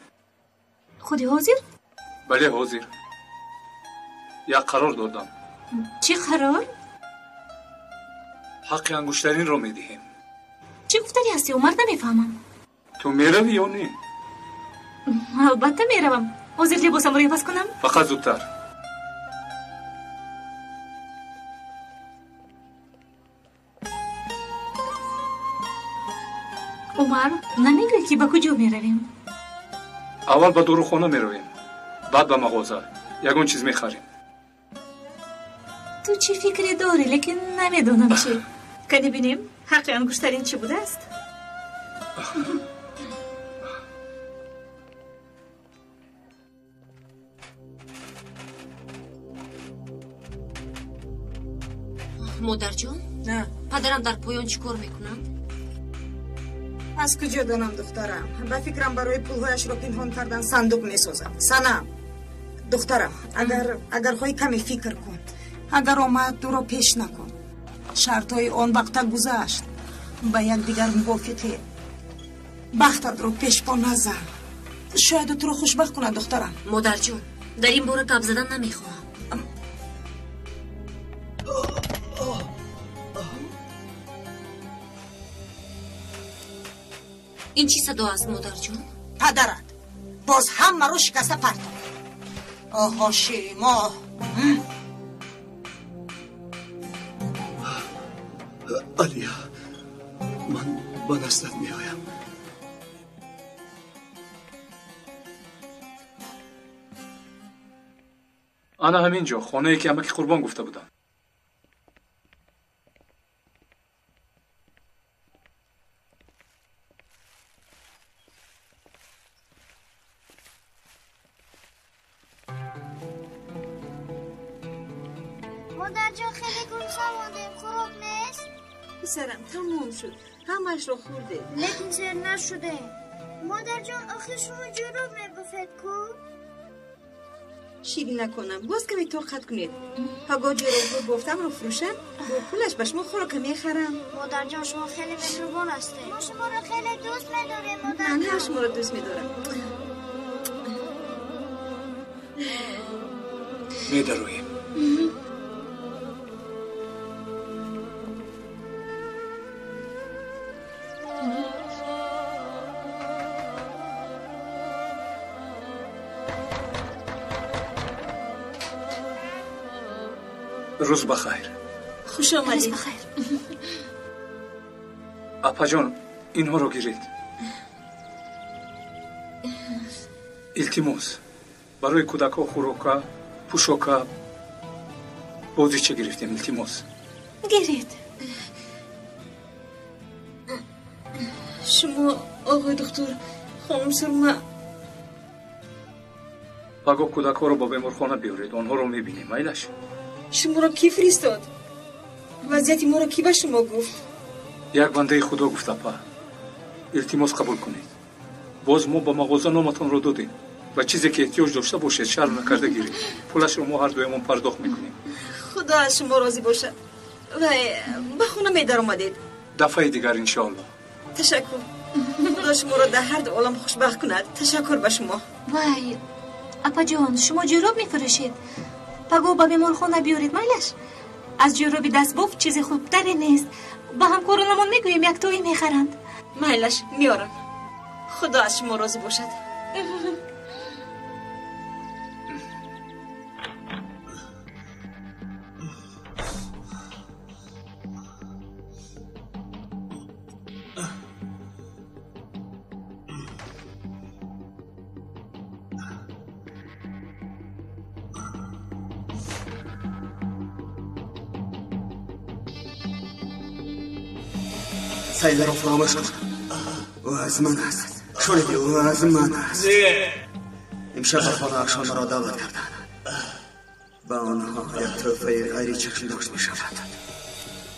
Худи ҳозир? Бале, ҳозир. Як қарор додам. Чӣ қарор? Ҳаққи ангуштаринро медиҳем. Чӣ гуфтанӣ ҳастӣ, Умар? Намефаҳмам. Ту меравӣ ё не? Албатта меравам. Ҳозир либосамро иваз кунам? Фақат зудтар. Умар, намегӯӣ ки ба куҷо меравем? Аввал ба дорухона меравем, баъд ба мағоза. Ягон чиз мехарем. Ту чӣ фикре дорӣ, лекин намедонам чӣ. Кани бинем, ҳаққи ангуштарин чӣ будааст? Модарҷон, падарам дар поён чӣ кор мекунанд? Аз куҷо донам, духтарам? Ба фикрам барои пулҳояшро пинҳон кардан сандуқ месозад. Санам, духтарам, агар хоҳӣ каме фикр кун. Агар омад, туро пеш накун. Шартҳои он вақта гузашт. Ба якдигар мувофиқӣ. Бахтатро пешпо назан. Шояд туро хушбахт кунад, духтарам. Модарҷон, дар ин бора гап задан намехоҳам. Ин чӣ садо аст, модарҷон? Падарат боз ҳамаро шикаста партофт. Оҳо, ширимо. Алия, ман ба наздат меоям. Ана ҳамин ҷо, хонае ки амаки Қурбон гуфта будам. Модарҷон, хеле гурусна мондем, хӯрок нест? Писарам, тамом шуд. Ҳамаашро хӯрдем. Лекин сер нашудем. Модарҷон, охир шумо ҷуроб мебофед ку? Ширин накунам, боз каме тоқат кунед. Пагоҳ ҷуробҳо бофтамро фурӯшам, бо пулаш ба шумо хӯрока мехарам. Модарҷон, шумо хеле меҳрубон ҳастед. Мо шуморо хеле дӯст медорем, модарҷон. Ман ҳам шуморо дӯст медорам. Медароем. Рӯз бахайр. Хуш омадед. Рӯз бахайр. Апаҷон, инҳоро гиред. Илтимос, барои кӯдакҳо хӯрока, пӯшока, бозича гирифтем, илтимос. Гиред. Шумо, оғои духтур, хонум Сурма. Пагоҳ кӯдакҳоро ба беморхона биёред, онҳоро мебинем, майлаш? Шуморо кӣ фиристод? Вазъияти моро кӣ ба шумо гуфт? Як бандаи худо гуфт, апа. Илтимос қабул кунед. Боз мо ба мағоза номатонро додем ва чизе ки эҳтиёҷ дошта бошед, шарм накарда гиред. Пулашро мо ҳар дуямон пардохт мекунем. Худо аз шумо розӣ бошад. Вай, ба хона медаромадед. Дафъаи дигар, иншоалло. Ташаккур. Худо шуморо дар ҳар ду олам хушбахт кунад. Ташаккур ба шумо. Вай, апаҷон, шумо ҷӯроб мефурӯшед? Пагоҳ ба беморхона биёред, майлаш? Аз ҷӯроби дастбоф чизи хубтаре нест. Ба ҳамкоронамон мегӯем, яктоӣ мехаранд. Майлаш, меорам. Худо аз шумо розӣ бошад. Саидаро фаромӯш кун. Ӯ аз ман аст. Шунидӣ, ӯ аз ман аст. Имшаб ба хонаашон маро даъват карданд. Ба онҳо як тӯҳфаи ғайричашмдошт мешавад.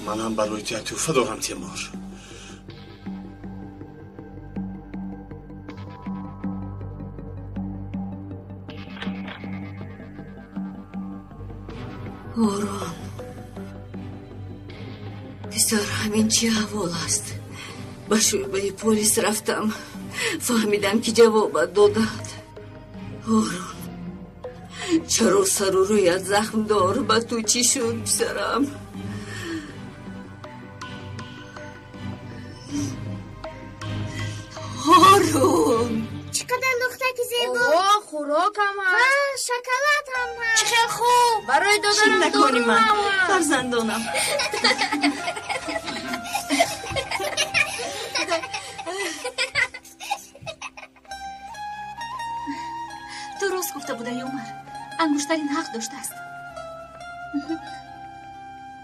Манам барои ту як тӯҳфа дорам, Тимур. Ором. Писар, ҳамин чӣ аҳвол аст? Ба шӯъбаи полис рафтам. Фаҳмидам ки ҷавобат додад. Ором, чаро сару рӯят захмдор? Ба ту чӣ шуд, писарам? Ором! Чӣ қадар лухтак ки зебо. О, хӯрокам ҳаст. Ва шоколад ҳам ҳаст. Чӣ хел хуб. Барои додарам накони ман, фарзандонам. Ту рост гуфта будаи, Умар. Ангуштарин ҳақ доштааст.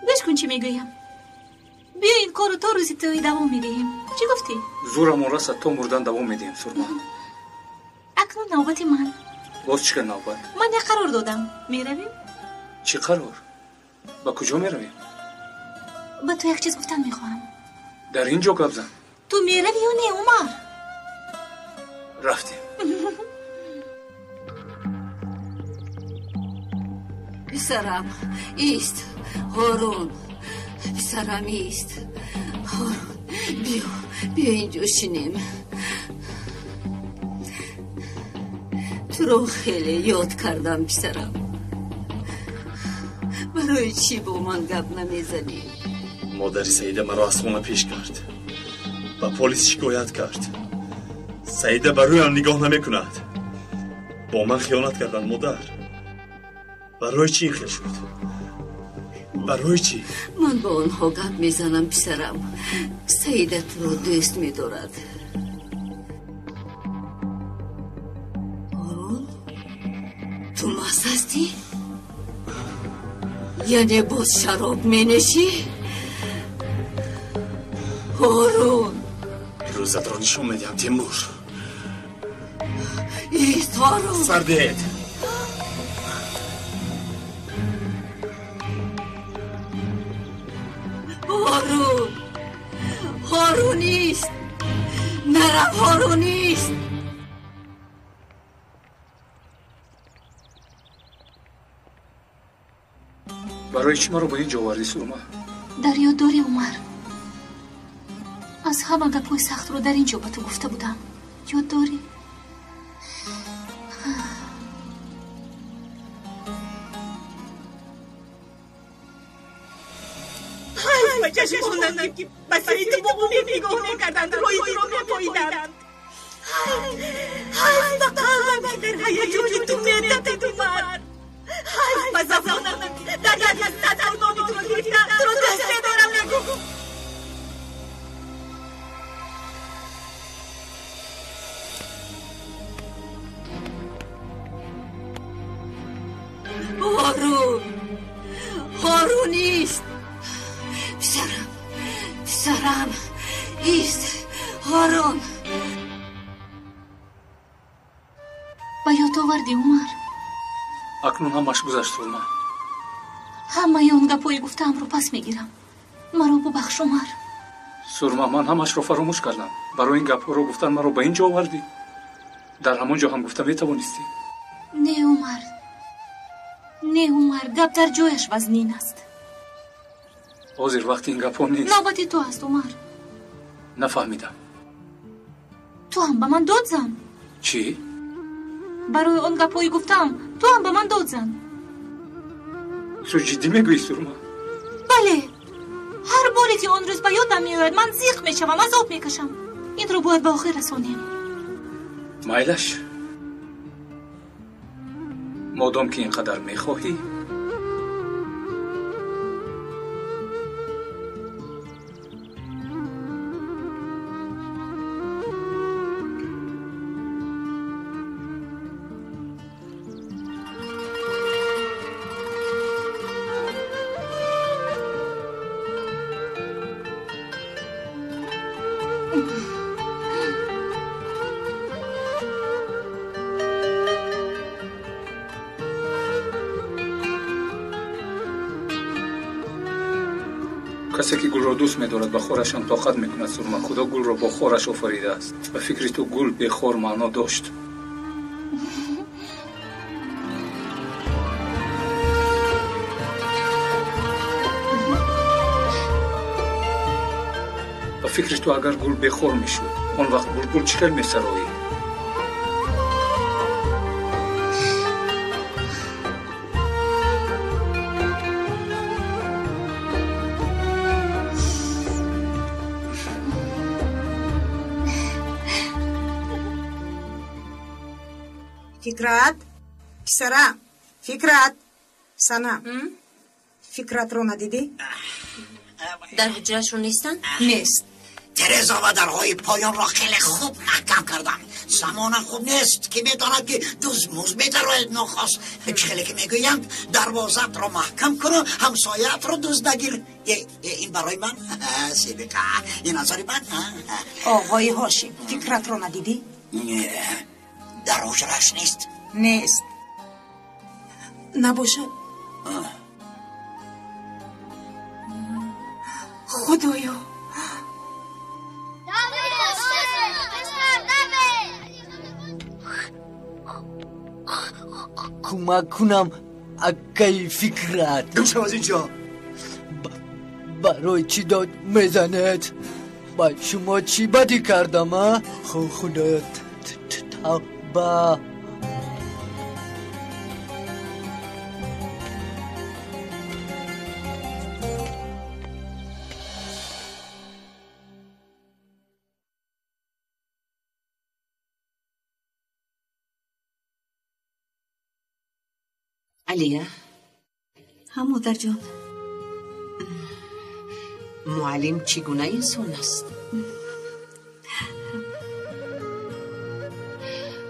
Гӯш кун, чӣ мегӯям. Биё ин корро то рӯзи тӯй давом медиҳем. Чӣ гуфтӣ? Зӯрамон расад, то мурдан давом медиҳем, Сурма. Акнун навбати ман. Боз чӣ хел навбат? Ман як қарор додам. Меравем? Чӣ қарор? Ба куҷо меравем? Ба ту як чиз гуфтан мехоҳам. Дар ин ҷо гап зан. Ту меравӣ ё не, Умар? Рафтем. Писарам, ист. Ҳорун, писарам, ист. Ҳорун, биё, биё инҷо шинем. Туро хеле ёд кардам, писарам. Барои чӣ бо ман гап намезанӣ? Модари Саида маро аз хона пеш кард, ба полис шикоят кард. Саида ба рӯям нигоҳ намекунад. Бо ман хиёнат карданд, модар. Барои чӣ ин хел шуд? Барои чӣ? Ман бо онҳо гап мезанам, писарам. Саида туро дӯст медорад. Ҳорун, ту маст ҳастӣ? Яъне боз шароб менӯшӣ? Ҳорун, рӯзатро нишон медиҳам, Тимур. Ист, Ҳорун. Сар диҳед. Ҳорун, Ҳорун, ист. Нарав, Ҳорун, ист. Барои чӣ маро ба ин ҷо овардӣ, Сурма? Дар ёд дорӣ, Умар, аз ҳама гапҳои сахтро дар ин ҷо ба ту гуфта будам. Ёд дорӣ? Ба чашмонам, ки ба сари ту бо умед нигоҳ мекарданд, рӯи туро мепоиданд. Ҳайф ба қалбам, ки дар ҳаяҷони ту метапид, Умар. Ҳайф ба забонам, ки дар як сатр номи туро гирифта, туро дӯст медорам нагӯ. Ҳорун, Ҳорун, ист. Писарам, писарам, ист. Ҳорун. Ба ёд овардӣ, Умар? Акнун ҳамаш гузашт, Сурма. Ҳамаи он гапҳои гуфтаамро пас мегирам. Маро бубахш, Умар. Сурма, ман ҳамашро фаромӯш кардам. Барои ин гапҳоро гуфтан маро ба ин ҷо овардӣ? Дар ҳамон ҷо ҳам гуфта метавонистӣ. Не, Умар, не, Умар, гап дар ҷояш вазнин аст. Ҳозир вақти ин гапҳо нест. Навбати ту аст, Умар. Нафаҳмидам. Ту ҳам ба ман дод зан. Чӣ? Барои он гапҳои гуфтаам ту ҳам ба ман дод зан. Ту ҷиддӣ мегӯӣ, Сурма? Бале. Ҳар боре ки он рӯз ба ёдам меояд, ман зиқ мешавам, азоб мекашам. Инро бояд ба охир расонем. Майлаш, модом ки ин қадар мехоҳӣ. Касе ки гулро дӯст медорад, ба хорашам тоқат мекунад, Сурма. Худо гулро бо хораш офаридааст. Ба фикри ту гул бехор маъно дошт? Ба фикри ту агар гул бехор мешуд, он вақт булбул чӣ хел месароид? Фикрат, писарам, Фикрат, Санам, Фикратро надидӣ? Дар ҳуҷрашон нестанд? Нест. Тереза ва дарҳои поёнро хеле хуб маҳкам кардам. Замона хуб нест, ки медонад ки дузмуз медарояд нохост. Хеле ки мегӯянд, дарвозаатро маҳкам куну ҳамсояатро дуз нагир. Ин барои ман сидиқа, ин азори ман. Оғои Ҳошим, Фикратро надидӣ? Дар ҳуҷраш нест. Нест. Набошад. Худоё! Кӯмак кунам, акаи Фикрат. Гум шав аз инҷо. Барои чӣ дод мезанед? Ба шумо чӣ бадӣ кардам, а? Худоё, тавба. Алия. Ҳа, модарҷон. Муаллим чӣ гуна инсон аст?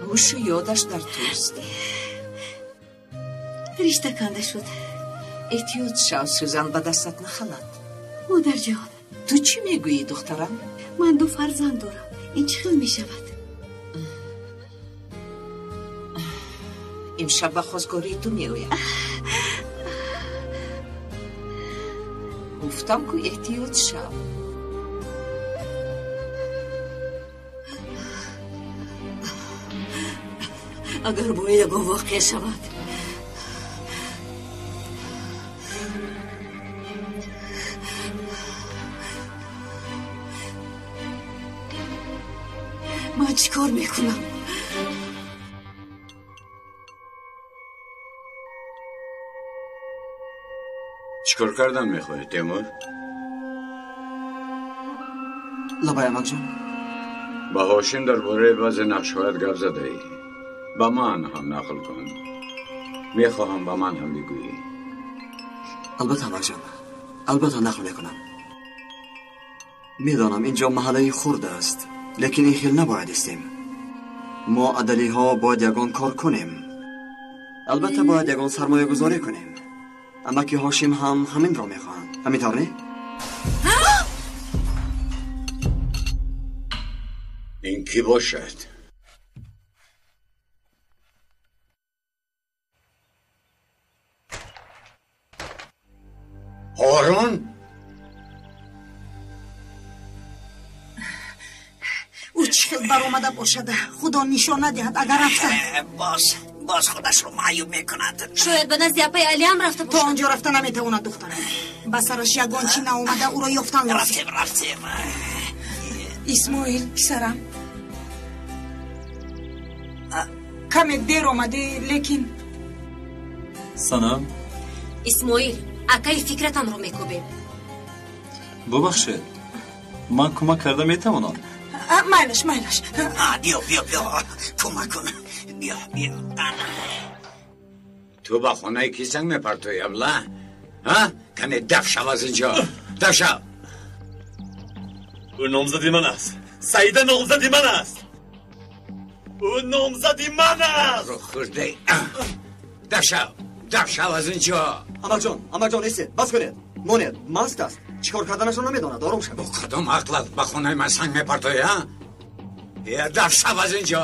Ҳушу ёдаш дар туст. Ришта канда шуд. Эҳтиёт шав, сӯзан ба дастат нахалад. Модарҷон. Ту чӣ мегӯӣ, духтарам? Ман ду фарзанд дорам. Ин чӣ хел мешавад? Имшаб ба хостгории ту меоям. Гуфтам ку эҳтиёт шав. Агар бо ягон воқеа шавад, ман чӣ кор мекунам? Чикор кардан мехоҳӣ, Темур? Лабай, амакҷон. Ба Ҳошим дар бораи баъзе нақшҳоят гап задаӣ. Ба ман ҳам нақл кун. Мехоҳам ба ман ҳам бигӯӣ. Албатта, амакҷон, албатта нақл мекунам. Медонам инҷо маҳаллаи хурд аст, лекин ин хел набояд истем. Мо адалиҳо бояд ягон кор кунем. Албатта бояд ягон сармоягузорӣ кунем. Амаки Ҳошим ҳам ҳаминро мехоҳанд. Ҳамин тавр не? Ин кӣ бошад? Ҳорун? Ӯ чӣ хел баромада бошад? Худо нишон надиҳад, агар рафта. Боз худашро маъюб мекунад. Шояд ба назди апаи Алиам рафта бошад. То он ҷо рафта наметавонад, духтарам. Ба сараш ягон чӣ наомада, ӯро ёфтан лозим. Рафтем, рафтем. Исмоил, писарам, каме дер омадӣ, лекин Санам. Исмоил, акаи Фикратамро мекӯбем. Бубахшед, ман кӯмак карда метавонам? Майлаш, майлаш. Биё, биё, биё, кӯмак кун. Биё, биё. Ту ба хонаи кӣ санг мепартоӣ, абла? Кане даф шав аз инҷо, даф шав. Ӯ номзади ман аст. Саида номзади ман аст. Ӯ номзади ман аст. Хурде, даф шав, даф шав аз инҷо. Амакҷон, амакҷон, истед, бас кунед. Монед, маст аст. Чӣ кор карданашро намедонад, ором шавед. Бо кадом ақлат ба хонаи ман санг мепартоӣ, а? Даф шав аз инҷо,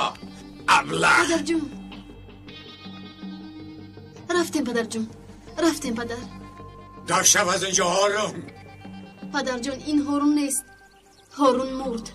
абла. Падарҷон, рафтем, падарҷон, рафтем, падар. Даф шав аз инҷо, Ҳорун. Падарҷон, ин Ҳорун нест. Ҳорун мурд.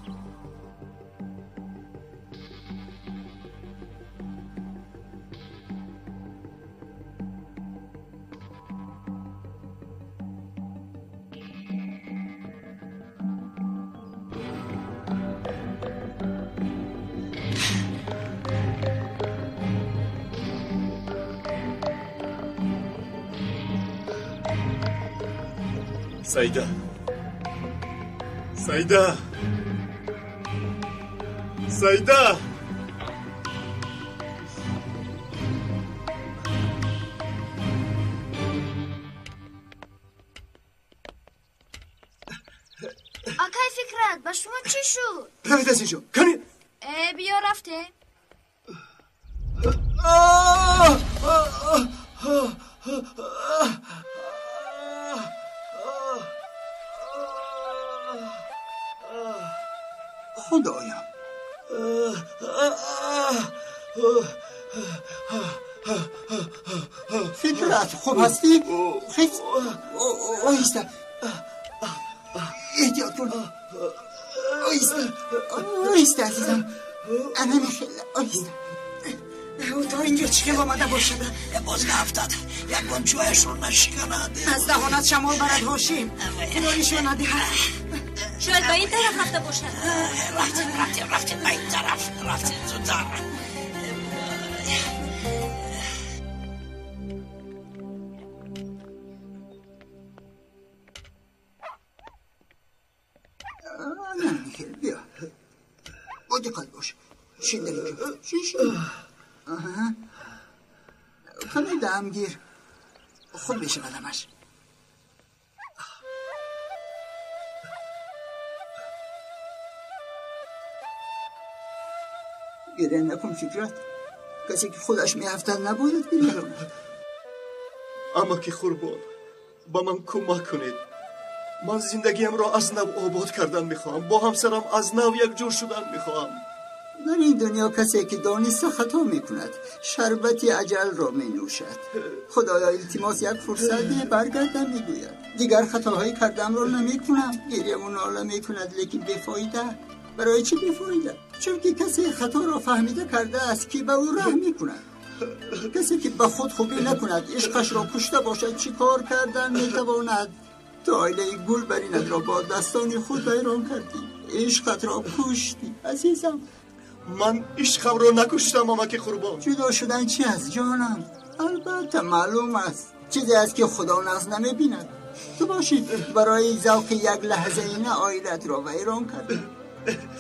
Саида, Саида, Саида. Эй Фикрат, ба шумо чӣ шуд? Равед аз инҷо, кани. Э, биё рафтем. Худоё! Фикрат, хуб ҳастӣ? Хез, оҳиста, эҳтиёт кун. Оҳиста, оҳиста, азизам. Ана мехел, оҳиста. Ӯ то инҷо чӣ хел омада бошад? Боз наафтад, ягон ҷояшро нашиканад. Аз даҳонат шамол барад, Ҳошим. Худо нишон надиҳад. Шояд ба ин тараф рафта бошад. Рафтем, рафтем, рафтем ба ин тараф, рафтем зудтар. Не, Михел, биё. Бо диққат бош. Шин дар инҷо. Шин, шин. Аҳа. Каме дам гир. Хуб мешавад ҳамаш. Гиря накун, Фикрат. Касе ки худаш меафтад, набояд гиря кунад. Амаки Қурбон, ба ман кӯмак кунед. Ман зиндагиамро аз нав обод кардан мехоҳам. Бо ҳамсарам аз нав якҷо шудан мехоҳам. Дар ин дунё касе ки дониста хато мекунад, шарбати аҷалро менӯшад. Худоё, илтимос, як фурсат деҳ, баргардам, мегӯяд. Дигар хатоҳои кардамро намекунам. Гиряву нола мекунад, лекин бефоида. Барои чӣ бефоида? Чунки касе хаторо фаҳмида кардааст, ки ба ӯ раҳм мекунад. Касе ки ба худ хубӣ накунад, ишқашро кушта бошад, чӣ кор кардан метавонад? Ту оилаи гулбаринатро бо дастони худ вайрон кардӣ. Ишқатро куштӣ, азизам. Ман ишқамро накуштам, амаки Қурбон. Ҷудо шудан чи аст, ҷонам? Албатта, маълум аст. Чизе аст ки Худо нағз намебинад. Ту бошӣ, барои завқи як лаҳзаина оилатро вайрон кардӣ.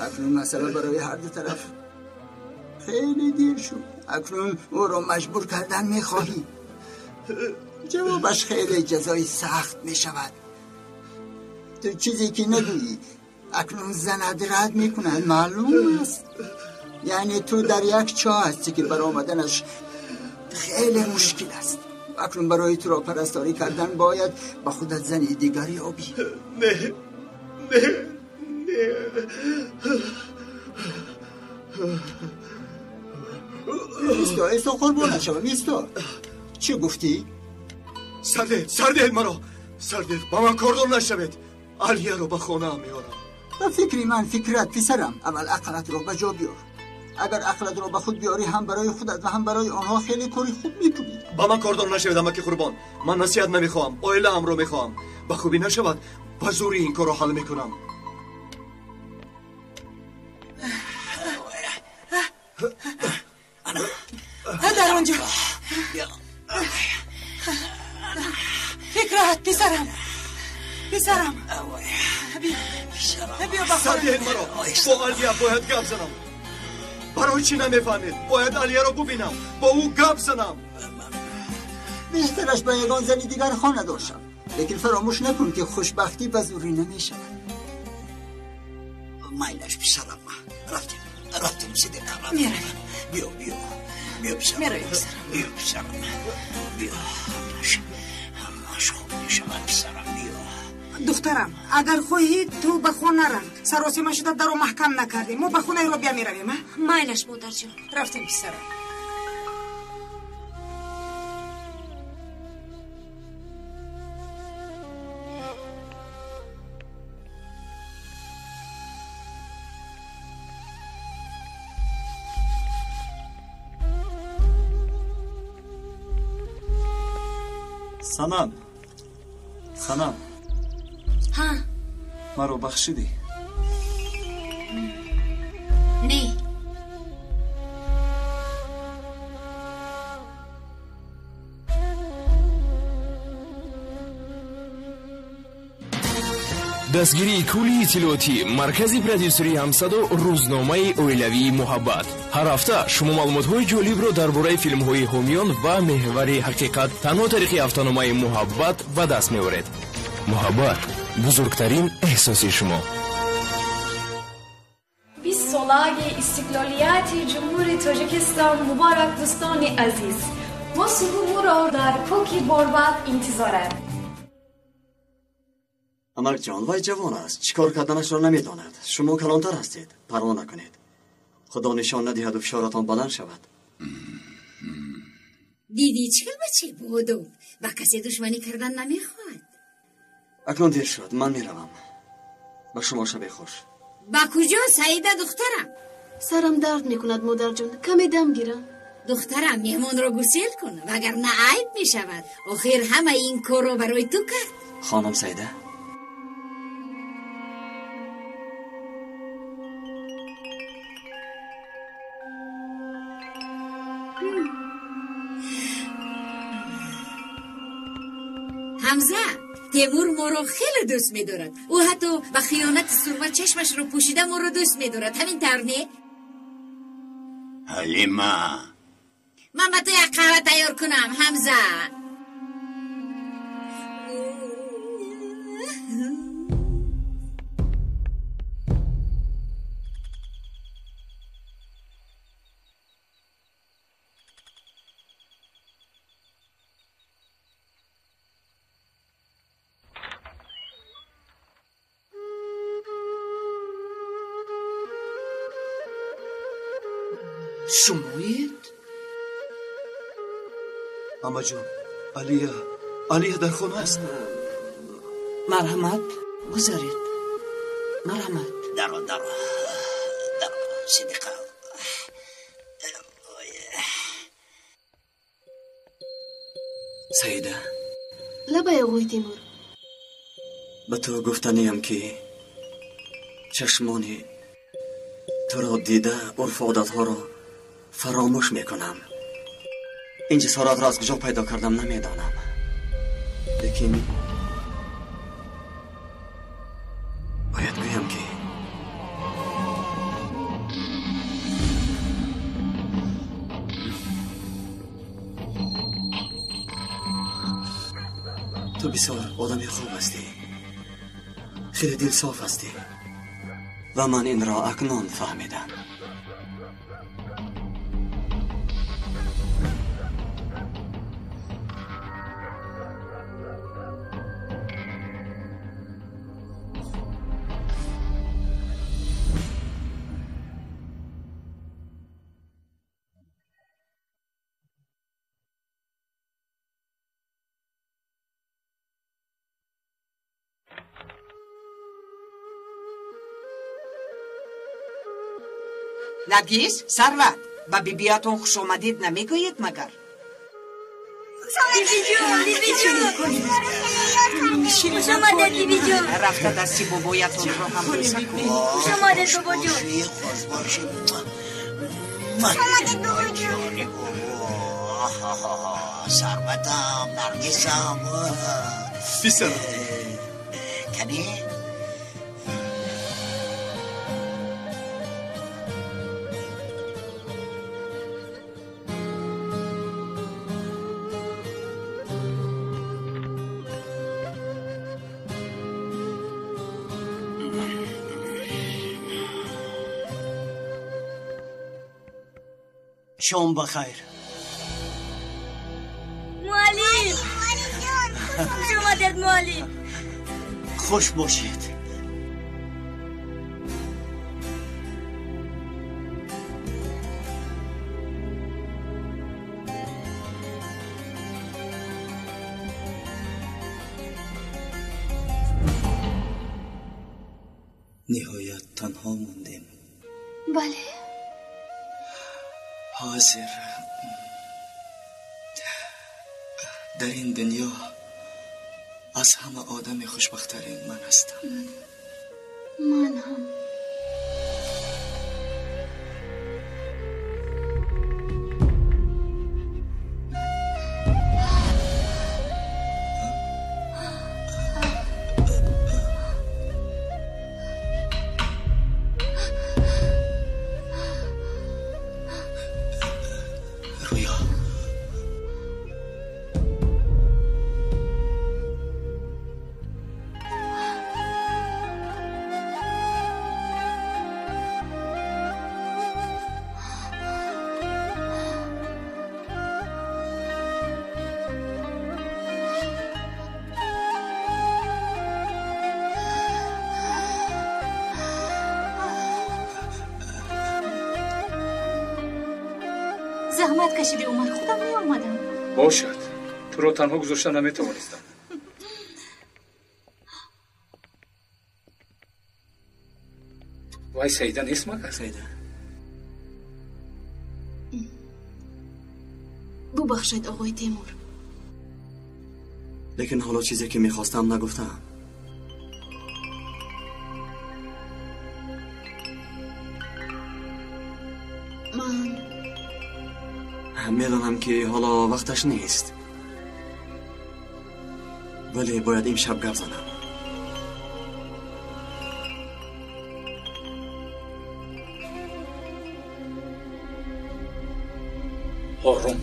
Акнун масъала барои ҳар ду тараф хеле дер шуд. Акнун ӯро маҷбур кардан мехоҳӣ. Ҷавобаш хеле ҷазои сахт мешавад. Ту чизе ки нагӯӣ, акнун занад рад мекунад, маълум аст. Яъне ту дар як чоҳ ҳастӣ ки баромаданаш хеле мушкил аст. Акнун барои туро парасторӣ кардан бояд ба худат зани дигар ёбӣ. Не, не, не. Исто, исто, қурбон нашавам, исто. Чӣ гуфтӣ? Сардед, сардед маро. Сардед, ба ман кордор нашавед. Алияро ба хонаам меорам. Ба фикри ман, Фикрат, писарам, аввал ақлатро ба ҷо биёр. Агар ақлатро ба худ биёрӣ, ҳам барои худат ва ҳам барои онҳо хеле кори хуб мекунӣ. Ба ман кордор нашавед, амаки Қурбон. Ман насиҳат намехоҳам, оилаамро мехоҳам. Ба хубӣ нашавад, ба зӯрӣ ин корро ҳал мекунам. Дар он ҷо. Фикрат, писарам, писарам, биё ба хона. Сардиҳед маро. Бо Алия бояд гап занам. Барои чӣ намефаҳмед? Бояд Алияро бубинам, бо ӯ гап занам. Беҳтараш ба ягон зани дигар хонадор шав. Лекин фаромӯш накун ки хушбахтӣ ба зӯрӣ намешавад. Майлаш, писарам. Рафтем, рафтем, Сидиқа, рафтем. Меравем. Биё, биё, биё, писарам. Меравем, писарам. Биё, писарам, биё. Ҳамаш, ҳамаш хуб мешавад, писарам, биё. Духтарам, агар хоҳӣ, ту ба хона рав. Саросима шуда даро маҳкам накардем. Мо ба хонаи Робия меравем, а? Майлаш, модарҷон. Рафтем, писарам. Санам, Санам. Ҳа. Маро бахшидӣ? Не. Дастгирии кулли иттилоотӣ маркази продюсерии ҳамсадо, рӯзномаи оилавии Муҳаббат. Ҳар ҳафта шумо маълумотҳои ҷолибро дар бораи филмҳои ҳомиён ва меҳвари ҳақиқат танҳо тариқи ҳафтаномаи Муҳаббат ба даст меоред. Муҳаббат бузургтарин эҳсоси шумо. солаги истиқлолияти Ҷумҳурии Тоҷикистон муборак, дӯстони азиз. Мо суҳубуро дар Кӯки Борбад интизорем. Амакҷон, вай ҷавон аст, чӣ кор карданашро намедонад. Шумо калонтар ҳастед, парво накунед. Худо нишон надиҳаду фишоратон баланд шавад. Дидӣ, чӣ хел бачаи боодоб, ба касе душманӣ кардан намехоҳад. Акнун дер шуд, ман меравам. Ба шумо шаби хуш. Ба куҷо, Саида духтарам? Сарам дард мекунад, модарҷон, каме дам гирам. Духтарам, меҳмонро гусел кун, вагарна айб мешавад. Охир ҳамаи ин корро барои ту кард. Хонум Саида, Ҳамза, Темур моро хеле дӯст медорад. Ӯ ҳатто ба хиёнати Сурма чашмашро пӯшида моро дӯст медорад. Ҳамин тавр не? Ҳалима, ман ба ту як қаҳва тайёр кунам, Ҳамза. Шумоед? Амаҷон, Алия, Алия дар хона аст? Марҳамат, гузаред. Марҳамат. Даро, даро, даро, Сидиқа. Саида. Лабай, оғои Тимур. Ба ту гуфтаниям, ки чашмони туро дида урфу одатҳоро фаромӯш мекунам. Ин ҷасоратро аз куҷо пайдо кардам, намедонам. Лекин бояд гӯям, ки ту бисёр одами хуб ҳастӣ, хеле дилсоф ҳастӣ ва ман инро акнун фаҳмидам. Наргиз, Сарват, ба бибиятон хушомадид намегӯед магар? Бибиҷон, бибиҷон, хуш омадед, бибиҷон. Рафта дасти бобоятонро ҳам бӯса кун. Хуш омадед, бобоҷон. Хуш бошӣ. Хуш омадед, бобоҷон. Сарватам, Наргизам. Писарам. Кани? Шом бахайр. Муаллим! Хуш омадед, муаллим. Хуш бошед. Ниҳоят танҳо мондем. Бале. Ҳозир дар ин дунё аз ҳама одами хушбахттарин ман ҳастам. Ман ҳам. Рӯё, Заҳмат кашидӣ, Умар, худам меомадам. Бошад, туро танҳо гузошта наметавонистам. Вай Саида нест магар? Саида. Бубахшед, оғои Темур. Лекин ҳоло чизе ки мехостам нагуфтаам. Ман медонам ки ҳоло вақташ нест, вале бояд имшаб гап занам. Ором.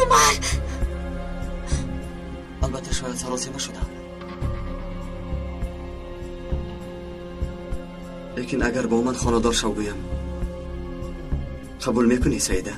Умар! Албатта шояд саросема шудам, лекин агар бо ман хонадор шав гӯям, қабул мекунӣ, Саида?